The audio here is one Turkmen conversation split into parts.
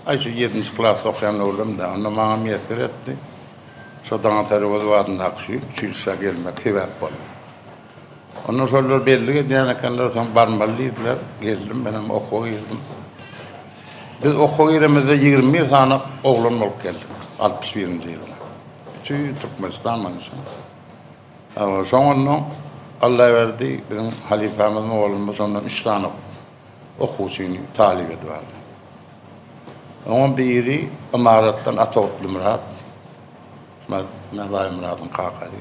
Aý şu ýedinji klasda okaýan döwürlerimde, onda maňa miýesser etdi. Şo Daňatar Öwezow adyndaky şu uçilişşä gelmek sebäp boldy. Onda şolar bellik edýän ekenler, soň barmaly diýdiler. Geldim, menem okuwa girdim. Biz okuwa giremizde 21 sany oglan bolup geldik, 61-nji ýylda. Bütin Türkmenistan boýunça. Soň onda Allaberdi biziň halypamyz, mugallymymyz şondan üç sany okuwçyny talyp edip aldy. Oňa biri ymaratdan Ata Gutlymyrat, Baýmyradyň kakasy.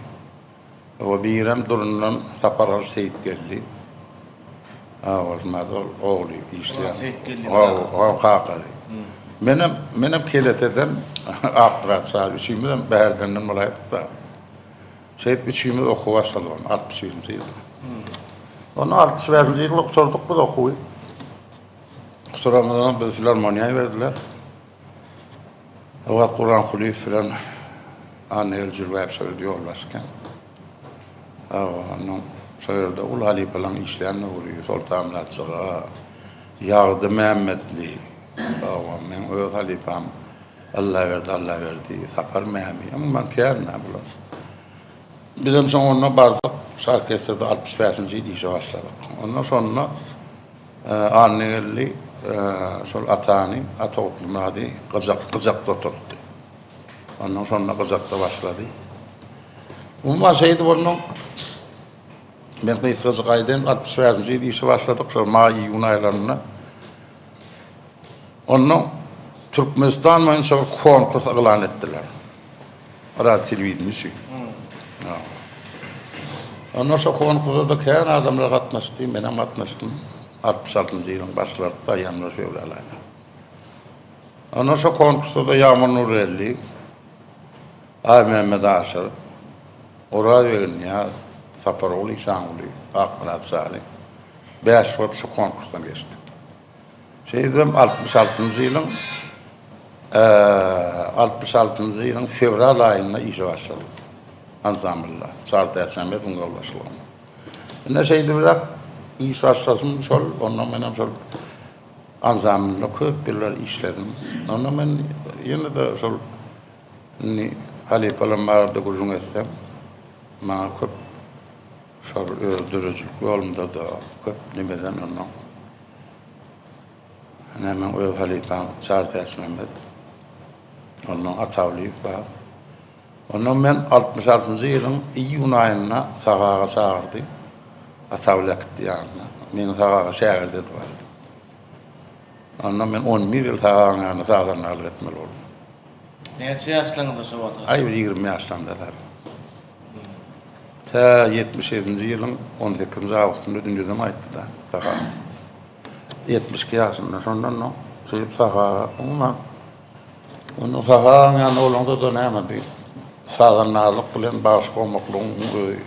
O birem Durundan Sapargylyç Seýitgeldi. Awa, ol ogly işleýär. Hawa, kakasy. Menem, menem Keleteden Akmyrat Çary üçimizem Bäherdenden bolaýdyk-da. Şeýdip üçimiz okuwa başladyk ony, 61-nji ýylda. Onda 65-nji ýylda gutardyk biz okuwy. Gutarandan bizi filarmoniýa berdiler. O wagt Gurban Kulyýew bilen Annageldi Jülgäýew şo ýerde ýolbaşçy eken. Hawa, onuň şo ýerde uly halypalaryň işlän döwri, Soltanmyrat Jyga, Ýagdy Mämmetli, hawa, meň öz halypam Allaberdi Allaberdi, Sapar Mämi, umuman kän-dä bular. Bizem soň onda bardyk, şu orkestrde 65-nji ýyl işe başladyk. Onda şonda Annageldi şol Atany, Ata Gutlymyrady gyjak, gyjakda oturtdy. Ondan şonda gyjakda başlady. Umuman şeýdip ondan men gysgajyk aýdaýyn, 65-nji ýyl işe başladyk, şol maý-iýun aýlarynda. Onda Türkmenistan boýunça bir konkurs yglan etdiler. Radio telewideniýe üçin. Onda şo konkursa-da kän adamlar gatnaşdy, menem gatnaşdym. 66-njy ýylyň başlarynda, ýanwar, fewral aýynda. Onda şo konkursda-da Ýagmyr Nurgeldi, Aýmämmet Aşyr, Oraz Begenýaz, Saparguly Işanguly, Akmyrat Şaly bäş bolup şo konkursdan geçdik. Şeýdibem 66-njy ýylyň 66-njy ýylyň fewral aýynda işe başladyk. Ansamblda, Çary Täçmämmedowyň ýolbaşçylygynda. Ine şeýdibräk iş başlasym şol, ondan menem şol ansamblda köp ýyllar işledim. Ondan men ýene-de şol indi halypalarym barada gürrüň etsem, maňa köp şol öz döredijilik ýolumda-da köp nemeden ondan Ine meň öz halypam Çary Täçmämmet. Ondan Atawlyýew bar. Ondan men 66-njy ýylyň iýun aýynda Sahy aga çagyrdy. Atawly äkitdi ýanyna. Meni Sahy aga şägirt edip aldy. Ondan men 11 ýyl Sahy agaň ýanynda sazandarlyk etmeli boldum. Näçe ýaşlaryňyzda şo wagt? Aý bir 20 ýaşlarymda. Tä 77-nji ýylyň 18-nji awgustynda dünýeden gaýtdy-da Sahy aga. 72 ýaşynda. Şondan soň şeýdip Sahy aga umuman onda Sahy agaň ýanynda bolaňda-da näme bir sazandarlyk bilen bagşy bolmaklygyň özi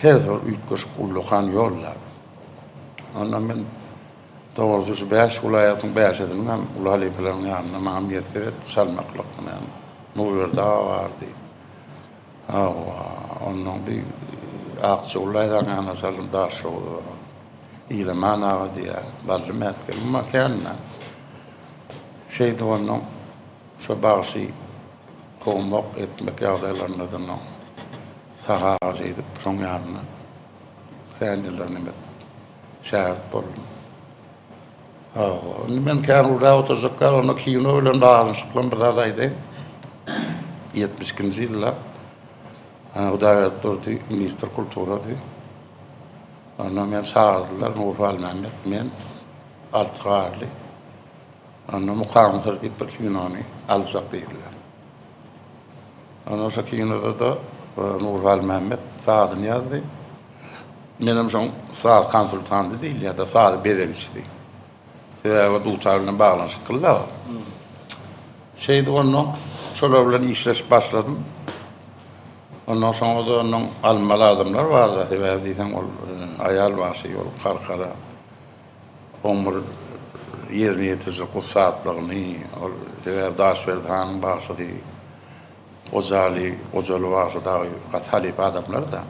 her bir üýtgeşik ullakan ýol-da. Ondan men dogrusy şu bäş welaýatyň bäşisiniň hem uly halypalaryň ýanynda maňa miýesser etdi çalmaklyk. Nurberdi aga bardy. Hawa, onnoň bir Akjagül daýzaň ýanyna çaldym, Daşoguzda. Ilaman aga diýýär, Bally Mätge, umuman kän-dä. Şeýdip onnoň şo bagşy kowmak, etmek ýagdaýlarynda-da onnoň Sahy aga şeýdip şoň ýanynda kän ýyllar neme edip, şägirt boldum. Hawa, indi men kän gürläp oturjak däl, onda kino bilen baglanyşykly bir zat aýdaýyn. 72-nji ýylda Hudaýberdi Durdy ministr kulturady. Onda meni çagyrdylar, Nury Halmämmet, men, Alty Garly. Onda Mukamyň syry diýip bir kinony aljak diýdiler. Onda şo kinoda-da Nury Halmämmet sazyny ýazdy. Menem şoň saz konsultanty diýilýär-de, saz bezegçisi. Sebäbi dutar bilen baglanyşykly-da ol. Şeýdip onnoň şolar bilen işleşip başladym. Ondan soňra-da onnoň alynmaly adamlar bar-da, sebäbi diýseň ol aýal bagşy, ol Karkara oň bir ýerine ýetirijilik ussatlygyny, ol sebäbi Daşberdi hanyň bagşysy, Gojaly, Gojaly bagşy dagy gaty halypa adamlar-da.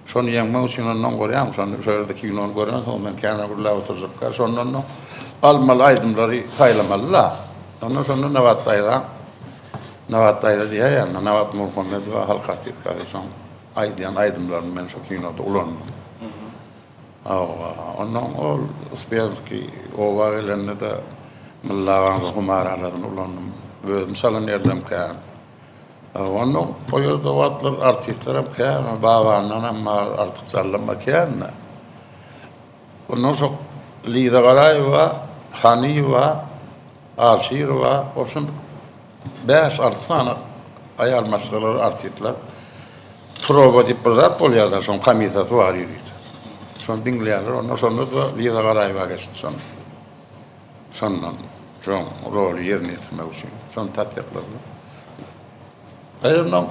Şony ýeňmek üçin ondan görýäň, şony şo ýerde kinony görensoň men känä gürläp oturjak däl. Şondan da almaly aýdymlary saýlamaly-da. Ondan şonda Nabat daýza, Nabat daýza diýýär, Nabat Nurmuhammedowa halk artistkasy şoň aýdýan aýdymlaryny men şo kinoda ulandym. Hawa, ondan ol Uspenskiý oba gelende-de Mylla agaň Humar alasyny ulandym. Özüm çalan ýerlerim kän. Onda o ýerde o wagtlar artistlerem kän, Babandanam bar, Artyk Jallam bar, kän-de. Ondan soň Liza Garaýewa, Hanyýewa, Aşyrowa, oşun bäş-alty sany aýal maşgalalar artistler. Proba diýip bir zat bolýar-da, şoň komissiýasy bar ýörite. Şony diňleýärler, onda şonda-da Liza Garaýewa geçdi şony. Şondan şoň roly ýerine ýetirmek üçin şony tassykladylar. Ondan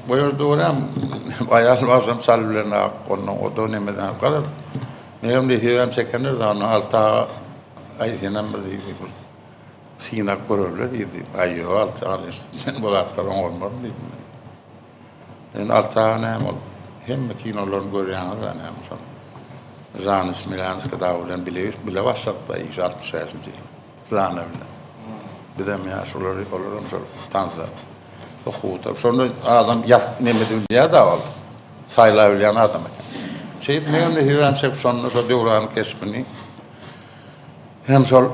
bu ýerde görýän aýal bagşam çal bilen ak, ondan o-da nemeden garaz. Menem nesibäm çekendir da, ondan Alty aga, aý senem bir diýdi, bir synap göreli diýdi. Aý ýok Alty aga, men bu zatlary oňarmaryn diýdim men. Indi Alty aga näme ol hemme kinolaryny görýäňiz-ä näme şol Žana Smelýanska dagy bilen bile bile başladyk-da işe 65-nji ýyl. Žana bilen. Bizem ýaş olary olaram şol tansa okuwda. Şonda adam ýas neme bilýär-de ol. Saýlabilýän adam eken. Şeýdip menem nesibäm çekip şonda şo Döwranyň keşbini Hem şol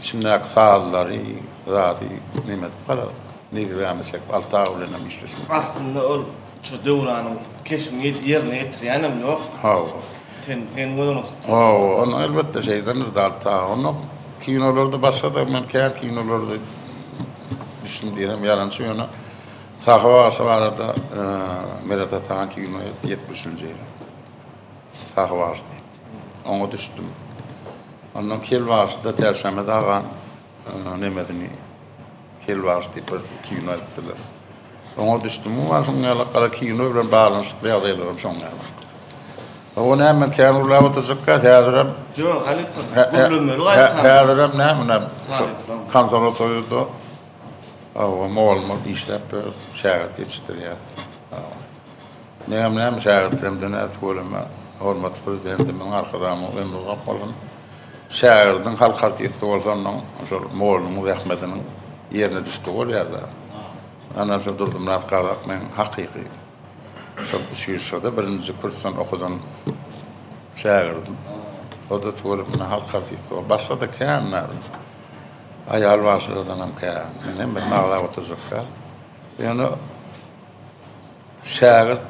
içindäki sazlary, zady neme edip galar, negramy çekip Alty aga bilen hem işleşmek. Aslynda ol şu Döwranyň keşbini ýerine ýetirýänem ýok. Hawa. Sen sen göz öňünde tutdun. Hawa, ony elbetde şeýdendir-de Alty aga. Onda kinolarda başga-da men kän kinolarda düşdüm diýsem ýalançy ýöne Sahy bagşy barada Meret Atahan kino etdi ýetmişinji ýyl. Sahy bagşy diýip. Oňa düşdüm. Ondan Kel bagşyda Täçmämmet agaň nemesini Kel bagşy diýip bir kino etdiler. Oňa düşdüm. Umuman şoň ýaly gara kino bilen baglanyşykly ýagdaýlarym şoň ýaly. O näme men kän gürläp oturjakka häzirem Ýok, halypa, gürlemeli gaýtam. Häzirem näme näme konserwatoriýada hawa mugallym bolup işläp ýörüs, şägirt ýetişdirýäs. Meňem näme şägirtlerimden nä tüweleme hormatly Prezidentimiziň Arkadagymyň ömri uzak bolsun. Şägirdiň halk artisti bolsa onnoň şol mugallymyň zähmetiniň ýerine düşdügi bolýar-da. Ana şo Durdymyrat Gazak meň hakyky şol uçilişşede birinji kursdan okadan şägirdim. O-da tüweleme halk artisti boldy. Başga-da kän bar. Aýal bagşylardanam kän. Men hemmesini agzap oturjak däl. Ýöne Şägirt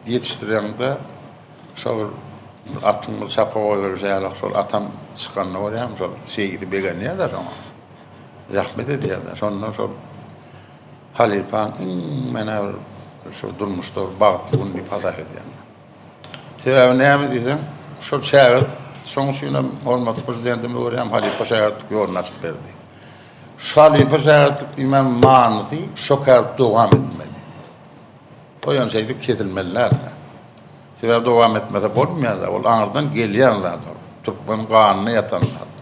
ýetişdireňde şo bir atyň bir çapa goýberişi ýaly şol atam çykanda görýäň şol seýisi begenýär-de şoňa. Zähmet edýär-de. Şonda şol halypaň iň menä bir şu durmuşda bir bagtly gün diýip hasap edýän. Sebäbi näme diýseň, şol şägirt şoň üçin hem hormatly Prezidentimiz görýän halypa şägirtlik ýoluny açyp berdi. Şu halypa şägirtlik diýmän manysy şo kär dowam etmeli. O ýöne şeýdip kesilmeli däl-de. Sebäbi dowam etmese bolmaýar-da, ol aňyrdan gelýän zat ol. Türkmeniň ganynda ýatan zat.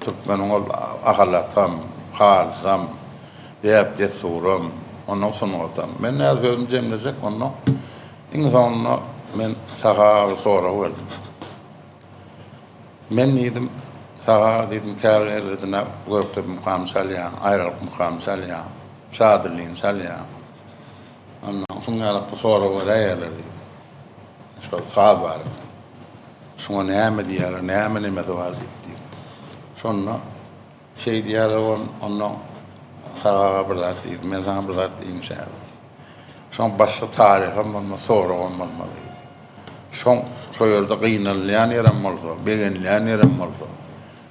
Türkmeniň ol ahalatam, halysam, däp-dessuram, onuň sungatam. Men näme sözümi jemlejek onda iň soňunda men Sahy aga bir sorag berdim. Men diýdim, Sahy aga diýdim, käbir ýerlerde Gökdepe mukamy çalýaň, Aýralyk mukamy çalýaň, Şadilini çalýaň. Ondan şuň ýaly bir sorag beräýerler diýdim. Şol saz barada. Şuňa näme diýýärler, näme nemesi bar diýip diýdim. Şonda şeý diýýärler, ondan Sahy aga bir zat diýdi, men saňa bir zat diýeyim şägirt. Şoň başga taryham bolmaz, soragam bolmaz diýdi. Şoň şo ýerde gynalýan ýerem bolsa, begenilýän ýerem bolsa,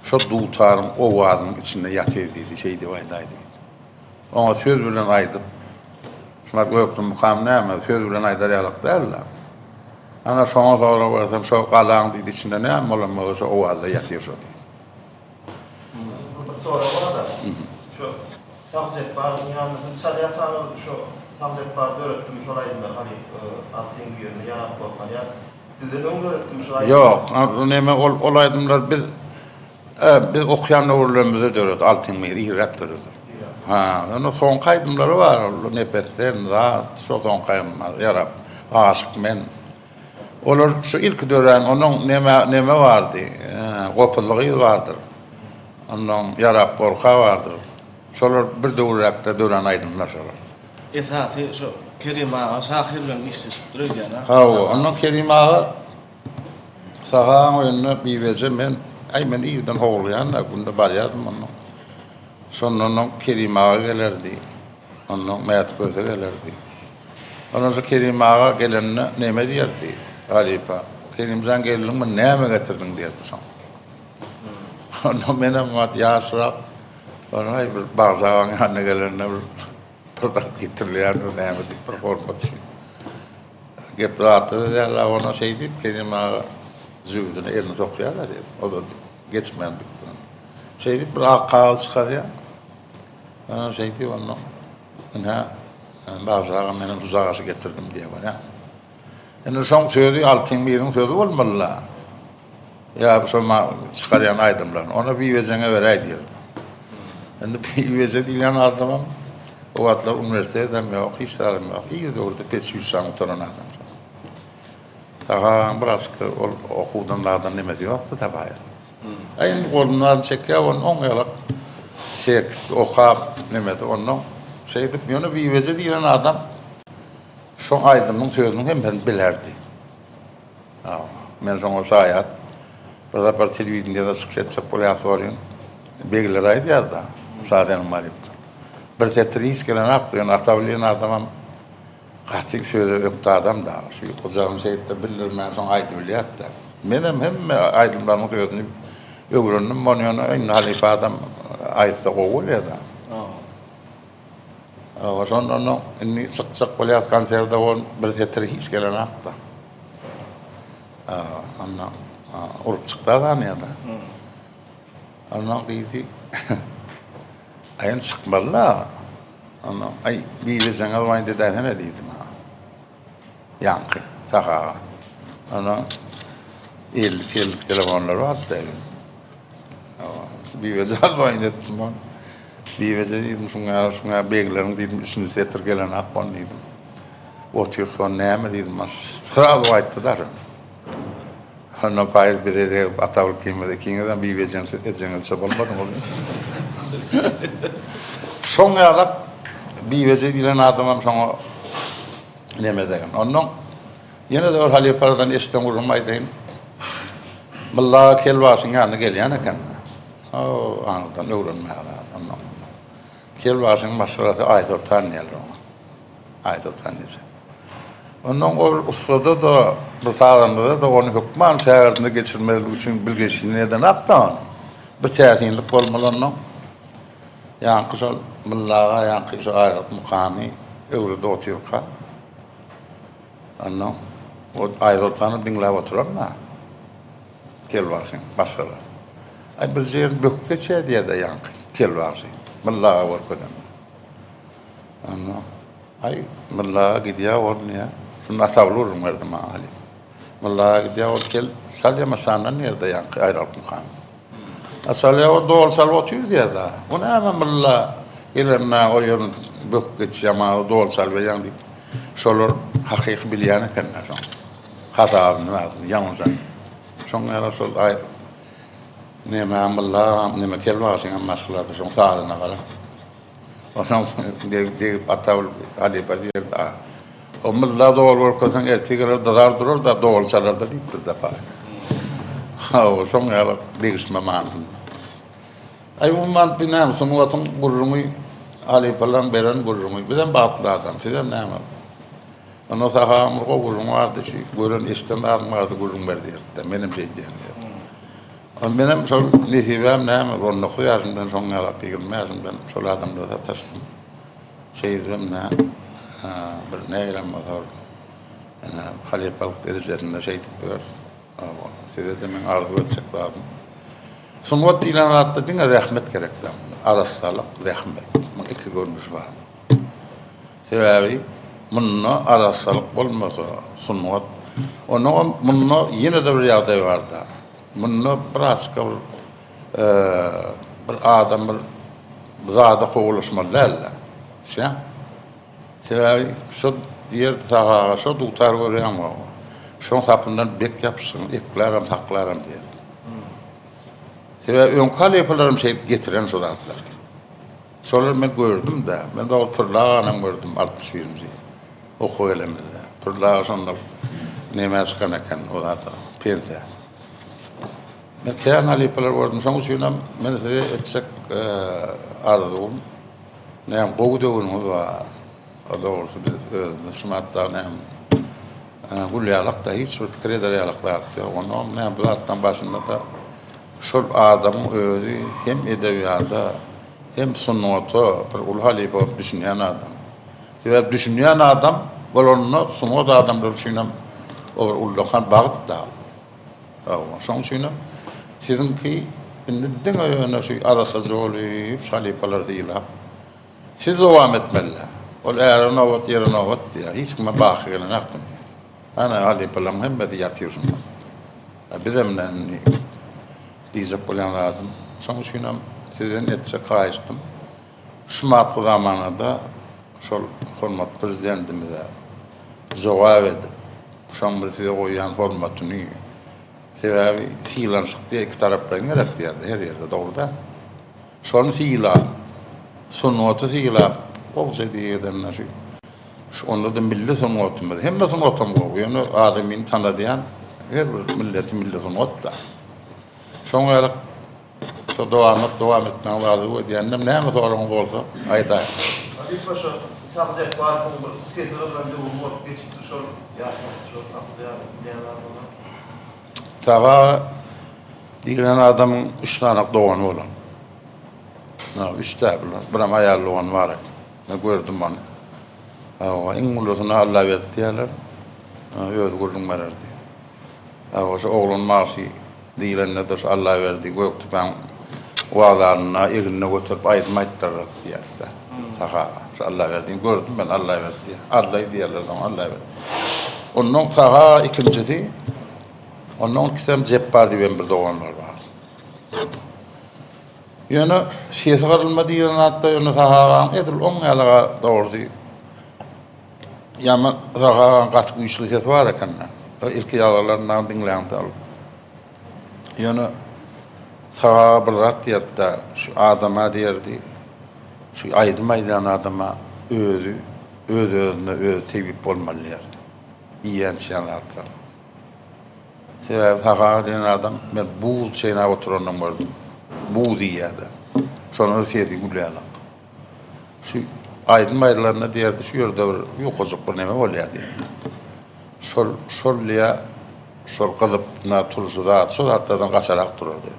şo dutaryň owazynyň içinde ýatyr diýdi, şeý diýip aýdaý diýdi. Oňa söz bilen aýdyp, şumat Gökli mukam näme, söz bilen aýdar ýalyk däl-de. Ana şoňa sorag bersem, şo galaň diýdi, içinde näme bolan bolsa, şo owazda ýatyr şo diýdi. Bir sorag bar-da. Şu Sahy Jepbarowyň ýanynda siz çalýarkaňyz şu Sahy Jepbar döretdimi şol aýdymlary halyp Altyn güýende ýarap gorkan ýa sizden öň döretdimi şol aýdymlary? Ýok, neme ol ol aýdymlar biz biz okýan döwürlerimizde döredi Altyn güýe irräk döredi. Ha, ýöne soňky aýdymlary bar ol Nepesden zat şo soňky aýdymlar ýarap. Aşyk men. Olar şu ilki dörän onuň neme neme bardy? Gopuzly gyz bardyr. Ondan Ýarap gorka bardyr. Şolar bir döwürräkde dörän aýdymlar şolar. Esasy şu Kerim aga şahyr bilen işleşipdir öýdýän a. Hawa, ondan Kerim aga Sahagaň öýünde Bibeje men, aý men irden howlugýan-da, günde barýardym ondan. Şondan soň Kerim aga gelerdi. Ondan Mäti Köse gelerdi. Ondan soň Kerim aga gelende neme diýerdi halypa? Kerimjan geldiňmi, näme getirdiň diýerdi soň. Ondan menem wagt ýaşrak, Aý bir Bagşy agaň ýanyna gelende bir bir zat getirilýändir näme diýip bir hormat üçin. Gep zatda-da däl-ä, ona şeý diýip Kerim aga jübüsine elini sokýar-da şeýdip, o-da geçmän dik duran. Şeýdip bir ak kagyz çykarýar. Ana şeýdip ondan ine Bagşy aga menem şu jagaşy getirdim diýýär bolýar. Indi şoň sözi Altyň biriň sözi bolmaly-da. Ýa şo çykarýan aýdymlaryny. Ona Bibejeňe beräý diýerdi. Indi Bibeje diýlen adamam o wagtlar uniwersitetem ýok, hiç zadam ýok. Ir döwürde peçýuşany gutaran adam şol. Sagaň birazçyk ol okuwdan zadan nemesi ýokdy-da baýry. Aý indi golundan çekýär ony oň ýalak tekst okap nemedi ondan şeýdip ýöne Bibeje diýlen adam şo aýdymyň sözüniň hemmesini bilerdi. Men şoňa şaýat. Bir sapar telewideniýede çykyş etjek bolýas welin, begler aýdýar-da, Şasenem aýdypdyr. Bir setir hiç gelenokdy, ýöne Ata bilen adamam gaty söze ökde adam-da. Şu gyjagyny şeýtdi bildirmän soň aýdybilýärdi-de. Menem hemme aýdymlaryň sözüni öwrendim, ony ýöne indi halypa adam aýtsa gowy bolýar-da. Hawa, şondan soň indi çykjak bolýas konserde ol bir setir hiç gelenok-da. Onda urup çykdy azanýa-da. Ondan diýdi, Aý, indi çykmaly-da. Ondan, Aý, bilejeňiz waýn edäýsene diýdi maňa. Ýaňky Sahy aga. Ondan ellik-ellik telefonlar bardy-da. Bibeje almaýyn etdim ony. Bibeje diýdim, şuňa, şuňa begleriň diýdim, üçünji setir gelenak ony diýdim. Otyr son näme diýdim, srazu aýtdy-da şony. Onda paýyr bize degip Atabyl ikimiz ikiňizem bibejeň ejeňizçe bolmadyňyz. Şoň ýalak bibeje diýlen adamam şoňa neme degen. Ondan Ýene-de bir halypalardan eşiden gürrüňimi aýdaýyn. Mylla aga Kelbaşyň ýanyna gelýän eken. O, aňyrdan öwrenmäge ondan. Kelbaşyň maşgalasy Aýsoltan diýerler oňa. Aýsoltan eje. Ondan ol ussada-da, bir sazanda-da ony hökman şägirdine geçirmezlik üçin bilgeşini edenok-da ony. Bir täsinlik bolmaly ondan. Ýaňky şol Mylla aga, ýaňky şo Aýlyk mukamy öwredip otyrka, Onnoň o Aýsoltany diňläp oturan-da, Kel bagşyň başgalar. Aý, bir ýerini böküp geçýär diýýär-de ýaňky Kel bagşy, Mylla aga görkezende. Onnoň, aý, Mylla aga gidýär ol diýýär. Şuny Ataguly gürrüň berdi maňa halypa. Mylla aga gidýär ol kel çalýar maşandan diýýär-de ýaňky Aýralyk mukamy. Asalýa o doly çalyp otyr diýýär da. Bu näme mylla gelende o ýerini böküp geçýär, maňa doly çalyp berýäň diýip. Şolar hakyky bilýän ekenler şoň. Hasabyny zadyny ýalňyşan. Şoň ýaly şol aý neme mylla neme kel bagşyňam maşgalasy şoň sazyna garap. Onsoň degip Atabil halypa diýerdi, a, o mylla doly görkezseň ertir geler dyzar durar-da, doly çalar-da diýipdir-de paý. Hawa, şoň ýaly degişme manysynda. Aý, umuman, bu näme, sungatyň gürrüňi, halypalaryň beren gürrüňi. Bizem bagtly adam, sizem näme. Onda Sahabyň bir gowy gürrüňi bardy, şu gören, eşiden zadyň bardy, gürrüň ber diýerdi-de, menem şeý diýen diýerdi. Ol menem şol nesibäm näme, on dokuz ýaşymdan soň ýalak, 20 ýaşymdan şol adamlara sataşdym. Şeýdibem nä, bir nägilem bolsa bir ine halypalyk derejesinde şeýdip ýör. Size-de meň arzuw etjek zadym. Sungat diýlen zatda diňe zähmet gerek däl. Arassalyk, zähmet. Muň iki görnüşi bar. Sebäbi munda arassalyk bolmasa, sungat, onnoňam munda ýene-de bir ýagdaý bar-da. Munda birazçyk bir bir adam bir zada kowalaşmaly däl-de. Düşýäňmi? Sebäbi şo. Diýerdi Sahy aga, şo dutar görýäňmi? Şoň sapyndan bek ýapyşsyn, eklärim, saklarym diýerdi. Sebäbi öňki halypalaram şeýdip getiren şo zatlary. Şolary men gördüm-dä. Men dogry Pürli aganam gördüm 61-nji ýyl okuwa gelenimizde. Pürli aga şonda nämä çykan eken o zada, pensiýa. Men kän halypalary gördüm. Şonuň üçinem men size etjek arzuwym, näme gowy döwrüňiz bar. O dogrusy biz özümiz şu matda näme gül ýalak-da hiç bir pikir eder ýalak zat ýok. Onnoň näme bu zatlaryň başynda-da şol adamyň özi hem edebiýata, hem sungata bir uly halypa bolup düşünýän adam. Sebäbi düşünýän adam bolanda sungat adamlary üçinem o bir ullakan bagt-da. Hawa, şonuň üçinem siziňki indi diňe ýöne şu arassaja bolup, şu halypalary sylap, Siz dowam etmeli. Ol äre nobat, ýere nobat diýýär. Hiç kime baky gelenok dünýä. Ana halypalaryň hemmesi ýatyr şunda. Bizem ine indi diýjek bolýan zadym, şonuň üçinem sizden etjek haýyştym, şu matky zamanada şol hormatly Prezidentimize jogap edip, şoň bir size goýýan hormatyny, sebäbi sylanyşyk diýýär, ikitaraplaýyn gerek diýýär her ýerde, dogry däl. Şony sylap, sungaty sylap, gowja diýedende şu şu onda-da milli sungatymyz, hemme sungatam gowy, ýöne adamyny tanadýan her bir milleti milli sungat-da. Şoň ýaly şo dowamat dowam etmegiňizi arzuw edýändim. Näme soragyňyz bolsa aýdaýyň. Halypa şo Sahy Jepbarowyň bir sesi gyzylan döwri bolup geçipdir şol ýaşlar şol hakda bilýän zatlaryňyz. Sahy Diýlen adamyň üç sany dogany bolan. Ha, üç däl bular. Biram aýal dogany bar eken. Men gördüm ony. Hawa, iň ulusyna Allaberdi diýerler. Özi gürrüň bererdi. Hawa, şu oglan bagşy diýlende-de şu Allaberdi Gökdepäň wagzalynda egnine göterip aýdym aýtdyrardy diýerdi-de. Sahy aga. Şu Allaberdini gördüm men, Allaberdi diýýär. Allaý diýerler oňa, Allaberdi. Ondan Sahy aga ikinjisi Ondan ikisem Jepbar diýen bir doganlar bar. Ýöne sesi gyrylma diýen zatda ýöne Sahy agaň edil oň ýalyga dogrusy ýaman Sahy agaň gaty güýçli sesi bar ekende. O ilki ýazgylaryndan diňläňde ol. Ýöne Sahy aga bir zat diýerdi-de, şu adama diýerdi, şu aýdym aýdýan adama özi öz-özüne özi tebip bolmaly diýerdi. Iýen-içýän zatlaryny. Sebäbi Sahy aga diýen adam men buz çeýnäp oturandan gördüm. Buz iýýärdi. Şonda sesi gülýärdi. Şu aýdym aýdylanda diýerdi, şu ýerde bir ýukajyk bir neme bolýar diýerdi. Şol şol diýä şol gyzyp na turşy zat, şo zatlardan gaçarak durardy.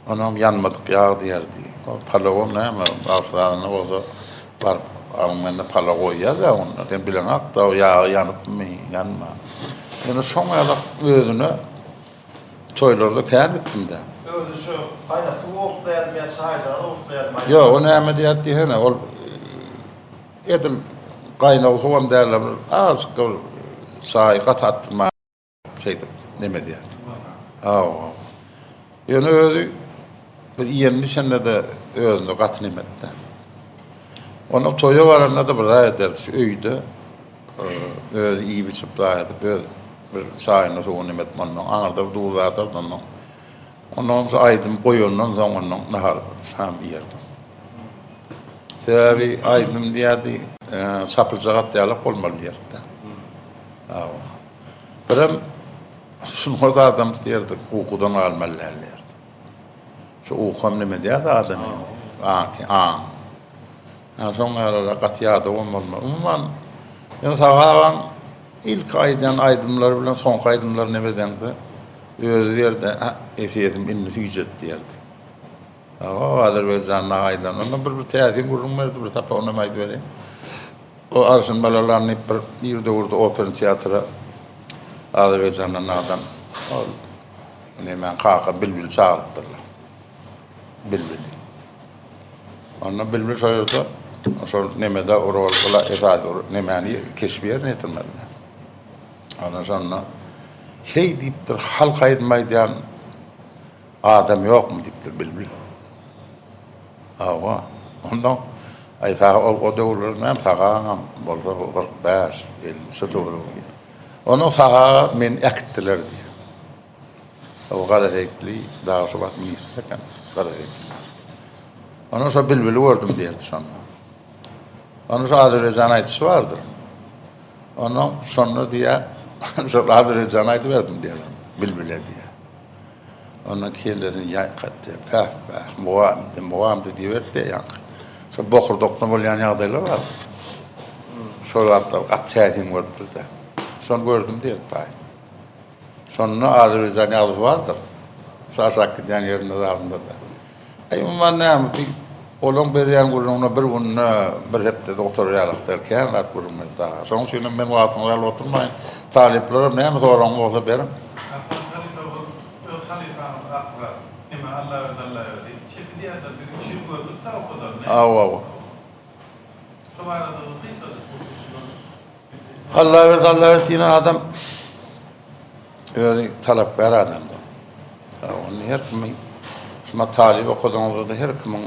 Onam ýanmadyk ýag diýerdi. O palawam näme, bagşy-sazanda bolsa baryp alyň mende palaw goýýar-da onda. Sen bileňok-da o ýagy ýanypmy, ýanman. Ýöne şoň ýalak özüne toýlarda kän gitdim-dä. Özi şo gaýnak suw owurtlaýardymy ýa çaýjagaz owurtlaýardymy? Ýok, o näme diýerdi diýsene, ol edil gaýnag suwam däl-de, bir azajyk bir çaý gaty atdyrman. Şeýdip neme edýärdi. Hawa. Ýöne özi bir iýenini içende-de özünde gaty neme etdi. Onda toýa baranda-da bir zat ederdi. Şu öýde özi iýip-içip zat edip, öz bir çaýyny suwuny neme edip ondan aňyrda bir duz atardy ondan. Ondan şu aýdym goýandan soň ondan nahar şam iýerdi. Sebäbi aýdym diýerdi, çapyljak at ýalak bolmaly diýerdi. Hawa. Birem sungat adamsy diýerdik, ukudan galmaly däl diýerdi. Şu ukam neme diýerdi adamy, aňky, aň. Ýa şoň ýalylar gaty ýadawam bolmaly. Umuman, ýöne Sahy agaň ilki aýdýan aýdymlary bilen soňky aýdymlary neme edeňde, özi diýerdi, Hä, sesim indi süýjedi diýerdi. Hawa, Azerbaýjanda aýdan. Onda bir bir täsin gürrüň berdi, bir sapagyny hem aýdyp bereýin. O Arşyn Balalan diýip bir ir döwürde operny teatra Azerbaýjandan adam ol nemäň kaka Bilbili çagyrypdyrlar. Bilbili. Onda Bilbil şo ýerde şol nemede rol esasy nemäni keşbi ýerine ýetirmeli. Onda şonda heý diýipdir halk aýdym aýdýan Adam ýokmy diýipdir Bilbil. Hawa. Ondan. Aý saga ol o döwürler näme sagaňam bolsa 45, 50 şo töweregi. Ondan saga meni äkitdiler diýýär. O Gara Seýitli dagy şo wagt ministr eken, Gara Seýitli. Ondan şo bilbili gördüm diýerdi şonda. Ondan şo Azerbaýjan aýdyşy bardyr. Ondan şonda diýýär, şol Azerbaýjan aýdyberdim diýýär, bilbile diýýär. Ondan kellesini ýaýkatdy. Päh, päh, mugamdy, mugamdy diýiberdi ýaňky. Şo bokurdakda bolýan ýagdaýlar bar. Şol zatlar gaty täsin görüpdir-de. Şony gördüm diýerdi baý. Şonda Azerbaýjan ýazgysy bardyr. Şu aşak gidýän ýerinde zadynda-da. Aý, umuman näme, bi olaň berýän gürrüňine bir günde, bir hepdede gutarar ýalak däl. Kän zat gürrüň berdi aga. Şonuň üçin hem men wagtyňyzy alyp oturmaýyn. Talyplaram näme soragyň bolsa beriň. Akmyrat halypa bolup, öz halypaňyz Akmyrat, neme Allaberdi Allaberdi, çepi diýýärler, biz üç ýyl gördük-dä okadanyny. Hawa, hawa. Şo barada-da gysgajyk bir şundan Allaberdi Allaberdi diýlen adam özi talapkär adamdy. Ony her kimiň şuma talyp okadyňyzda her kimiň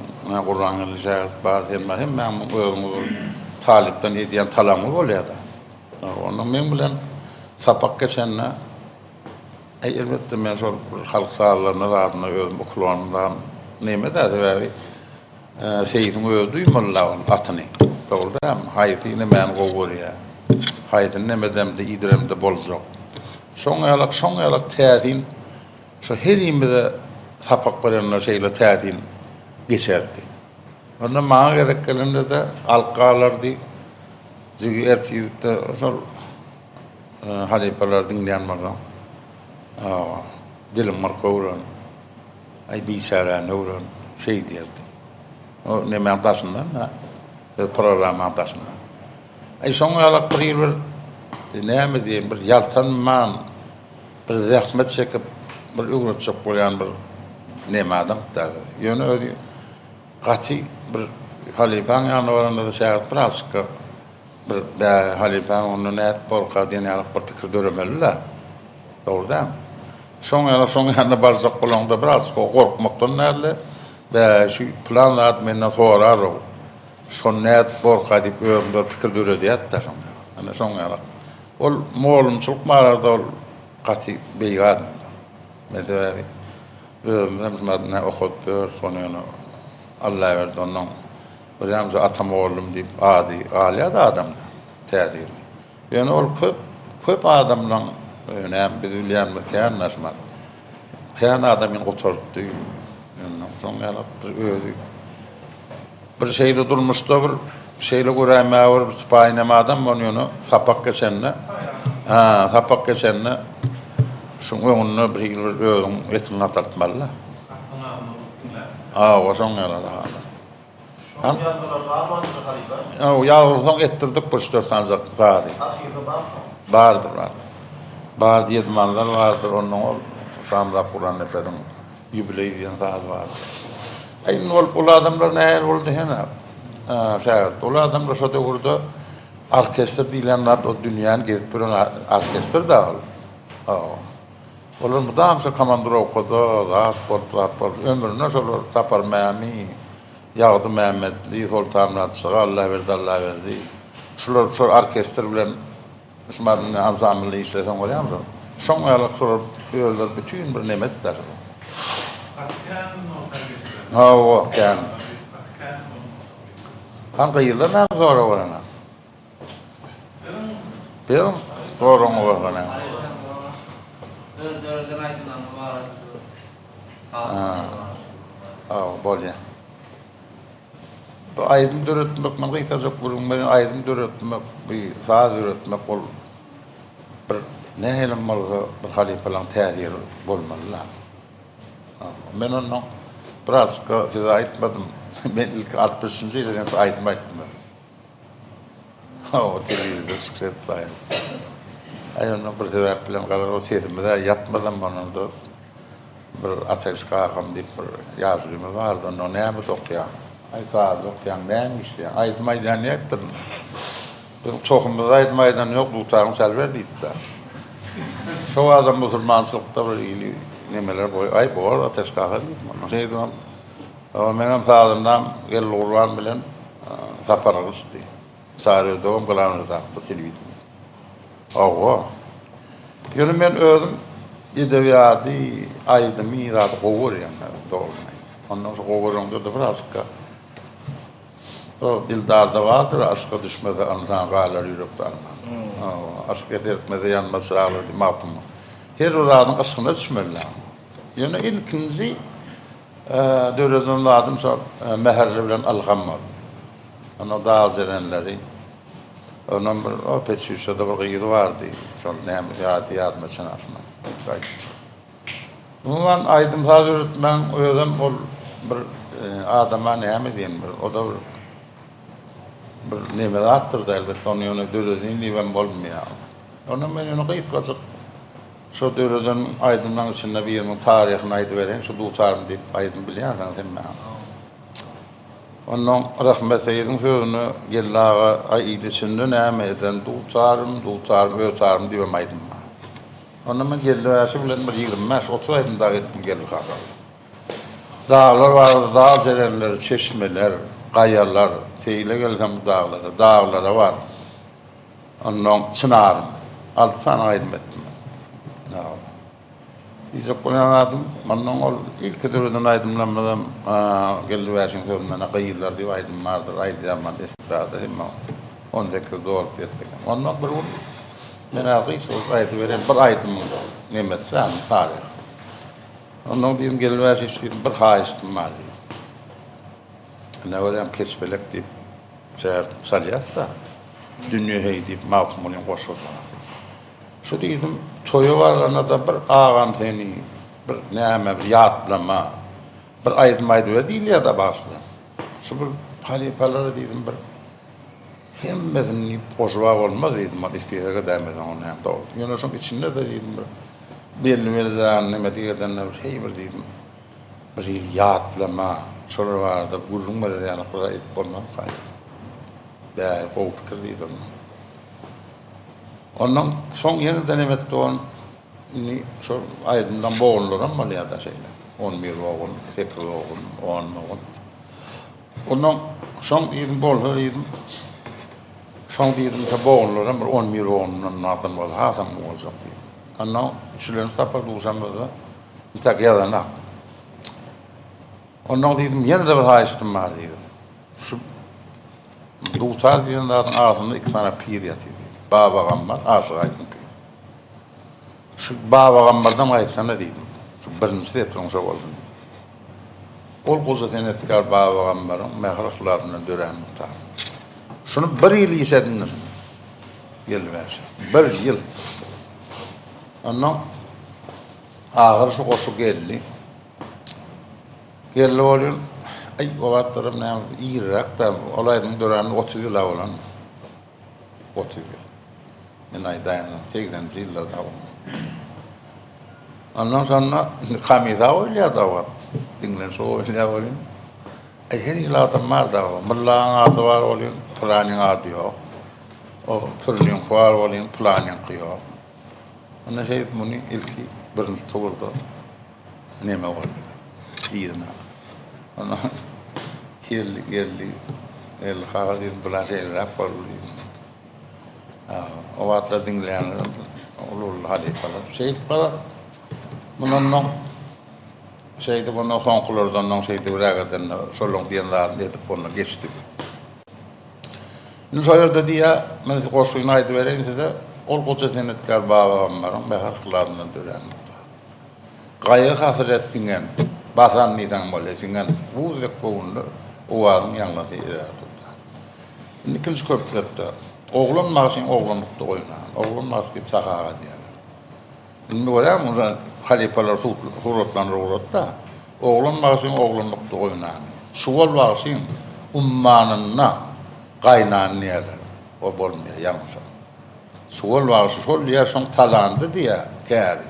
Gurbangeldi şägirt bar, sen bar, hemmäňiziň özüňiz bir talypdan edýän talabyňyz bolýar-da. Onda meň bilen sapak geçende Aý elbetde men şol halk sazlaryna zadyna özüm uklonymdan neme-dä sebäbi Seýsiň özi duýmalyda ol atyny. Dogry dälmi? Haýsy nemäni gowy görýär. Haýsyny nemedemde iýdiremde boljak. Şoň ýalak, şoň ýalak täsin şo herimize sapak berende şeýle täsin geçerdi. Onda maňa gezek gelende-de alyp galardy. Jigi ertirde şol halypalary diňleýän bolsaň, diliň myrk öwren. Aý biçäräni öwren, şeý diýerdi. O nemäň daşyndan-da, öz programmaň daşyndan. Aý şoň ýalak bir hili bir näme diýeýin, bir ýaltanman, bir zähmet çekip, bir öwretjek bolýan bir neme adamdy-da. Ýöne özi gaty bir halypaň ýanyna baranda-da şägirt birazjyk Bir bä halypaň onda nädip borka diýen ýaly bir pikir döremeli-dä. Dogry dälmi? Şoň ýaly şoň ýanyna barjak bolaňda birazjyk o gorkmakdan däl-de, bä şu pylan zat menden sorar-ow, şony nädip borka diýip özüňde bir pikir döredýärdi-dä şoň ýaly. Ine şoň ýaly. Ol mugallymçylyk barada ol gaty beýik adamdy. Men sebäbi özümizem şu madynda okadyp ýörüs ony ýöne Allaberdi onnoň Görýäňmi şu ata mugallym diýip ady galýar-da adamda täsirli. Ýöne ol köp köp adamlaň näme biz bilýänimiz kän naşmat. Kän adamyny gutartdy. Ýöne şoň ýaly bir özi bir şeýle durmuşda bir şeýle göräýmäge bir sypaýy näme adam ony ýöne sapak geçende ha sapak geçende şuň öňünde bir hili bir özüň etiňi gataltmaly-da. Hawa şoň ýaly halat. Şol ýazgylar galmandyr halypa. Ýazgy soň etdirdik bir üç-dört sanjak sazy. Arhiwde barmy soň? Bardyr, bardyr. Bardy, Ýedimanlar bardyr, onnoň ol Şamyrat Gurannepesiň Ýubileý diýen sazy bardyr. Aý indi ol ol adamlar nähili boldy hene, şägirt. Ol adamlar şo döwürde orkestr diýlen zat ol dünýäni gezip ýören orkestr-dä ol. Hawa. Olar mydam şo komandirowkada zat bolup zat bolup ömrüne şolar Sapar Mämi, Ýagdy Mämmetli, Soltanmyrat Şyga, Allaberdi Allaberdi şular şol orkestr bilen şu madynda ansamblda işleseň bolýarmy şol? Şoň ýaly şolar özleri bütin bir neme etdiler şolar. Gaty kän nota geçiren. Hawa, kän. Gaty kän. Han gyzlar näme sorag berene? Beriň soragyňy bolsa näme? Öz döreden aýdymlaryňyz barada Hawa, bolýar. Bu aýdym döretmek, men gysgajak gürrüň bereýin, aýdym döretmek, bu saz döretmek ol bir nähilem bolsa bir halypalaryň täsiri bolmaly-da. Men ondan birazjyk size aýtmadym. Men ilki 63-nji ýylda aýdym aýtdym. Hawa, telewizorda çykyş edip Aý, onda bir sebäp bilen galar, o sesimiz-ä ýatmazam onanda bir Ateş kakam diýip bir ýaşulymyz bardy, onda näme dokýaň? Aý, saz dokýaň, näme işleýäň? Aýdym aýdýan diýipdir. Biziň tohumymyzda aýdym aýdan ýok, dutaryňy çalyber diýipdir. Şo badam musulmançylykda bir hili nemeler goý, aý, bor, Ateş kaka diýip, şeýdibem Hawa, meňem sazandam Geldi Gurban bilen. Sapar Gylyçdy. Çary Ödegem glavny redaktor telewideniýe. Hawa. Ýöne men özüm edebiýady, aýdymy, zady gowy görýän, dogrusyny aýtsam. Ondan şu gowy göreňde-de birazka o Dildarda bardyr, aşka düşmese ynsan galar ýürekde arman. Hawa, aşk esertmese ýanmaz çyraglar diýip Magtymguly. Her bir zadyň yşkyna düşmeli. Ýöne ilkinji döreden zadym şol Mähirli bilen Ylham boldy. Onda dag jerenleri, onam bir o Peçuşada bir gyzy bardy, şol näme ýady ýadyma çen aşmady. Aýtdy. Umuman aýdym-saz döretmegiň özem ol bir adama näme diýen bir o-da bir bir neme zatdyr-da elbetde ony ýöne döredeýin diýibem bolmaýar. Ondan men ýöne gysgajyk şo döreden aýdymlaryň içinde biriniň taryhyny aýdybereýin, şu dutarym diýip aýdym bilýänsiň sen maňa. Onnoň Rahmet Seýidiň sözüne Geldi aga aý il içinde näme eden dutarym, dutarym, ötarym diýibem aýdym bar. Onda men Geldi Bäşi bilen bir 25, 30 aýdym dagy etdim Geldi kaka bilen. Daglar barada dag jerenleri, çeşmeler, gaýalar, seýle gelsem bu daglara, daglara bar. Onnoň Çynarym. Alty sany aýdym etdim men. Diýjek bolýan zadym, ondan ol ilki döreden aýdymlarymyzam Geldi Bäşiň sözünden Gyzlar diýip aýdym bardyr, aýdýan bar estrada hemme 18 dolup ýetsek hem. Ondan bir gün men gysgajyk aýdyberýän bir aýdymyň nemesi ýagny taryhy. Ondan diýdim Geldi Bäşiç diýdim bir haýyştym bar diýdim. Ine görýän Keçpelek diýip çalýas-da, Dünýe heý diýip Magtymgulyň goşgusy bar. Şu diýdim, toýa baranda-da bir agam seni bir näme bir ýatlama, bir aýdym aýdyber diýilýär-dä bagşydan. Şu bir halypalara diýdim bir hemmesini diýip goşup-a bolmaz diýdim, ol ispisek edäýmeseň ony näme dogry. Ýöne şoň içinde-de diýdim bir belli-belli zany neme diýedende bir heý bir diýdim, bir hili ýatlama, şolar barada gürrüň berer ýaly bir zat edip bolmazmyka diýdim. Bäý, gowy pikir diýdi onda. Ondan soň ýene-de neme etdi on, indi şol aýdymdan bogunlaram bolýar-da şeýle. On bir bogun, sekiz bogun, on bogun. Ondan soň diýdim, bolsa diýdim, soň diýdim, şo bogunlaram bir on bir bogundan adam bolsa hasam gowy boljak diýdim. Ondan üçülenji sapar duşamyzda intäk ýazanak. Ondan diýdim, ýene-de bir haýyştym bar diýdim. Şu dutar diýen zadyň agzynda iki sany pir ýatyr diýdim. Baba Gammar, Aşyk Aýdyň pir. Şu Baba Gammardan gaýtsana diýdim. Şu birinji setiriň şo bolsun diýdim. Ol goja senetkar Baba Gammaryň mähir-yhlasyndan dörän dutar. Şuny bir ýyl iş edindim. Geldi bäşi. Bir ýyl. Ondan ahyr şu goşgy geldi. Geldi bolýan, aý, o wagtlaram näme, irräk-dä, ol aýdymyň döränine 30 ýyl-a bolan. 30 ýyl. Men aýdaýyn, segseninji ýyllarda boldy. Ondan soňra indi komissiýa goýulýar-da o wagt. Diňlenişik goýulýar welin, aý, her ýyl adam bar-da, Myllaň ady bar welin, pylanyň ady ýok. O pürüniňki bar welin, pylanyňky ýok. Onda şeýdip muny ilki birinji turda neme boldy. Yzyna. Ondan geldi, geldi. Geldi, kaka diýdim, bular şeýleräk boldy diýdim. O wagtlar diňleýänler uly-uly halypalar. Şeýdip barar. Mundan soň şeýdip ondan soňkulardan soň şeýdibräk edende şolaryň diýen zadyny edip onda geçdi. Indi şo ýerde diýýär, men size goşgyny aýdybereýin size, Ol goja senetkär Baba Gammaryň mähir yhlasyndan dörän dutar. Gaýgy-hasret siňen, basan diýseň bolýar, siňen buz dek göwünler owazyň ýaňlasy erär dutar. Indi ikinji köpletde, Oglan bagşyň oglanlykda oýnan, oglan bagşy diýip sahaga diýýärler. Indi görýäňmi, uje halypalar suratlandyryp ugratdy-da, Oglan bagşyň oglanlykda oýnany, Çuwal bagşyň ummanynda gaýnany diýýärler. O bolmaýar, ýalňyş ol. Çuwal bagşy şol diýýär, şoň talandy diýýär, käri.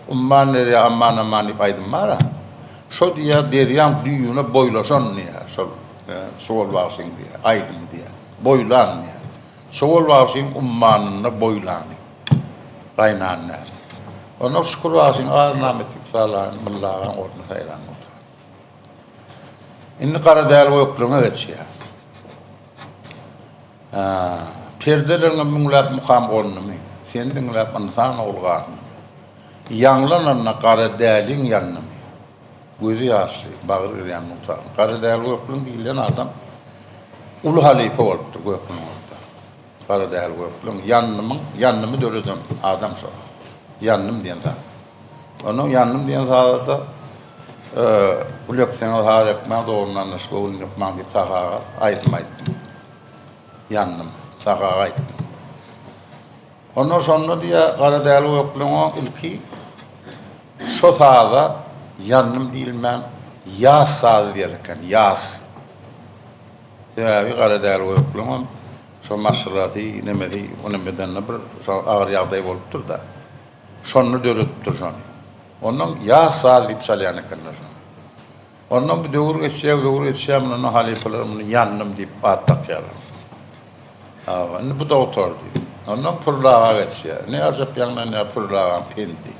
Umman derýa aman-aman diýip aýdym bar-a. Şo diýýär, derýaň düýbüne boýlaşan diýýär, şol Çuwal bagşyň diýýär, aýdymy diýýär. Boýlan diýýär. Çuwal bagşyň ummanynda boýlany. Gaýnan däl. Ondan Şükür bagşyň ar-namys diýip salaýyn, Mylla agaň ornuna saýlan bolsa. Indi Garadäli gökleňe geçýär. Perdelerňe müňläp mukam gondumy, Seni diňläp ynsan ogly gandymy. Ýaňlananda gara däliň ýandymy, Gözi ýaşly, bagry girýan dutaryň. Gara däli göklüň diýilýän adam uly halypa bolupdyr göklüň orda. Gara däli göklüň ýandymyň, ýandymy döreden adam şol. Ýandym diýen zat. Onuň ýandym diýen sazy-da Gül ekseňiz har ekmäň, dogruny daş göwün ýykmaň diýip Sahy aga aýdym aýtdym. Ýandym. Sahy aga aýtdym. Ondan şonda diýýär, Gara däli göklüňoň ilki şo saza ýandym diýilmän ýas sazy diýer eken, ýas. Sebäbi Gara däli göklüňem şo maşgalasy, nemesi, o nemedende bir şo agyr ýagdaý bolupdyr-da. Şonda döredipdir şony. Ondan ýas saz diýip çalýan ekenler şony. Ondan bu döwür geçýär, döwür geçýär, mundan halypalar muny ýandym diýip at dakýarlar. Hawa, indi bu dogtordy. Ondan Pürli aga geçýär. Ne ajap ýaňlanýar Pürli agaň pendi.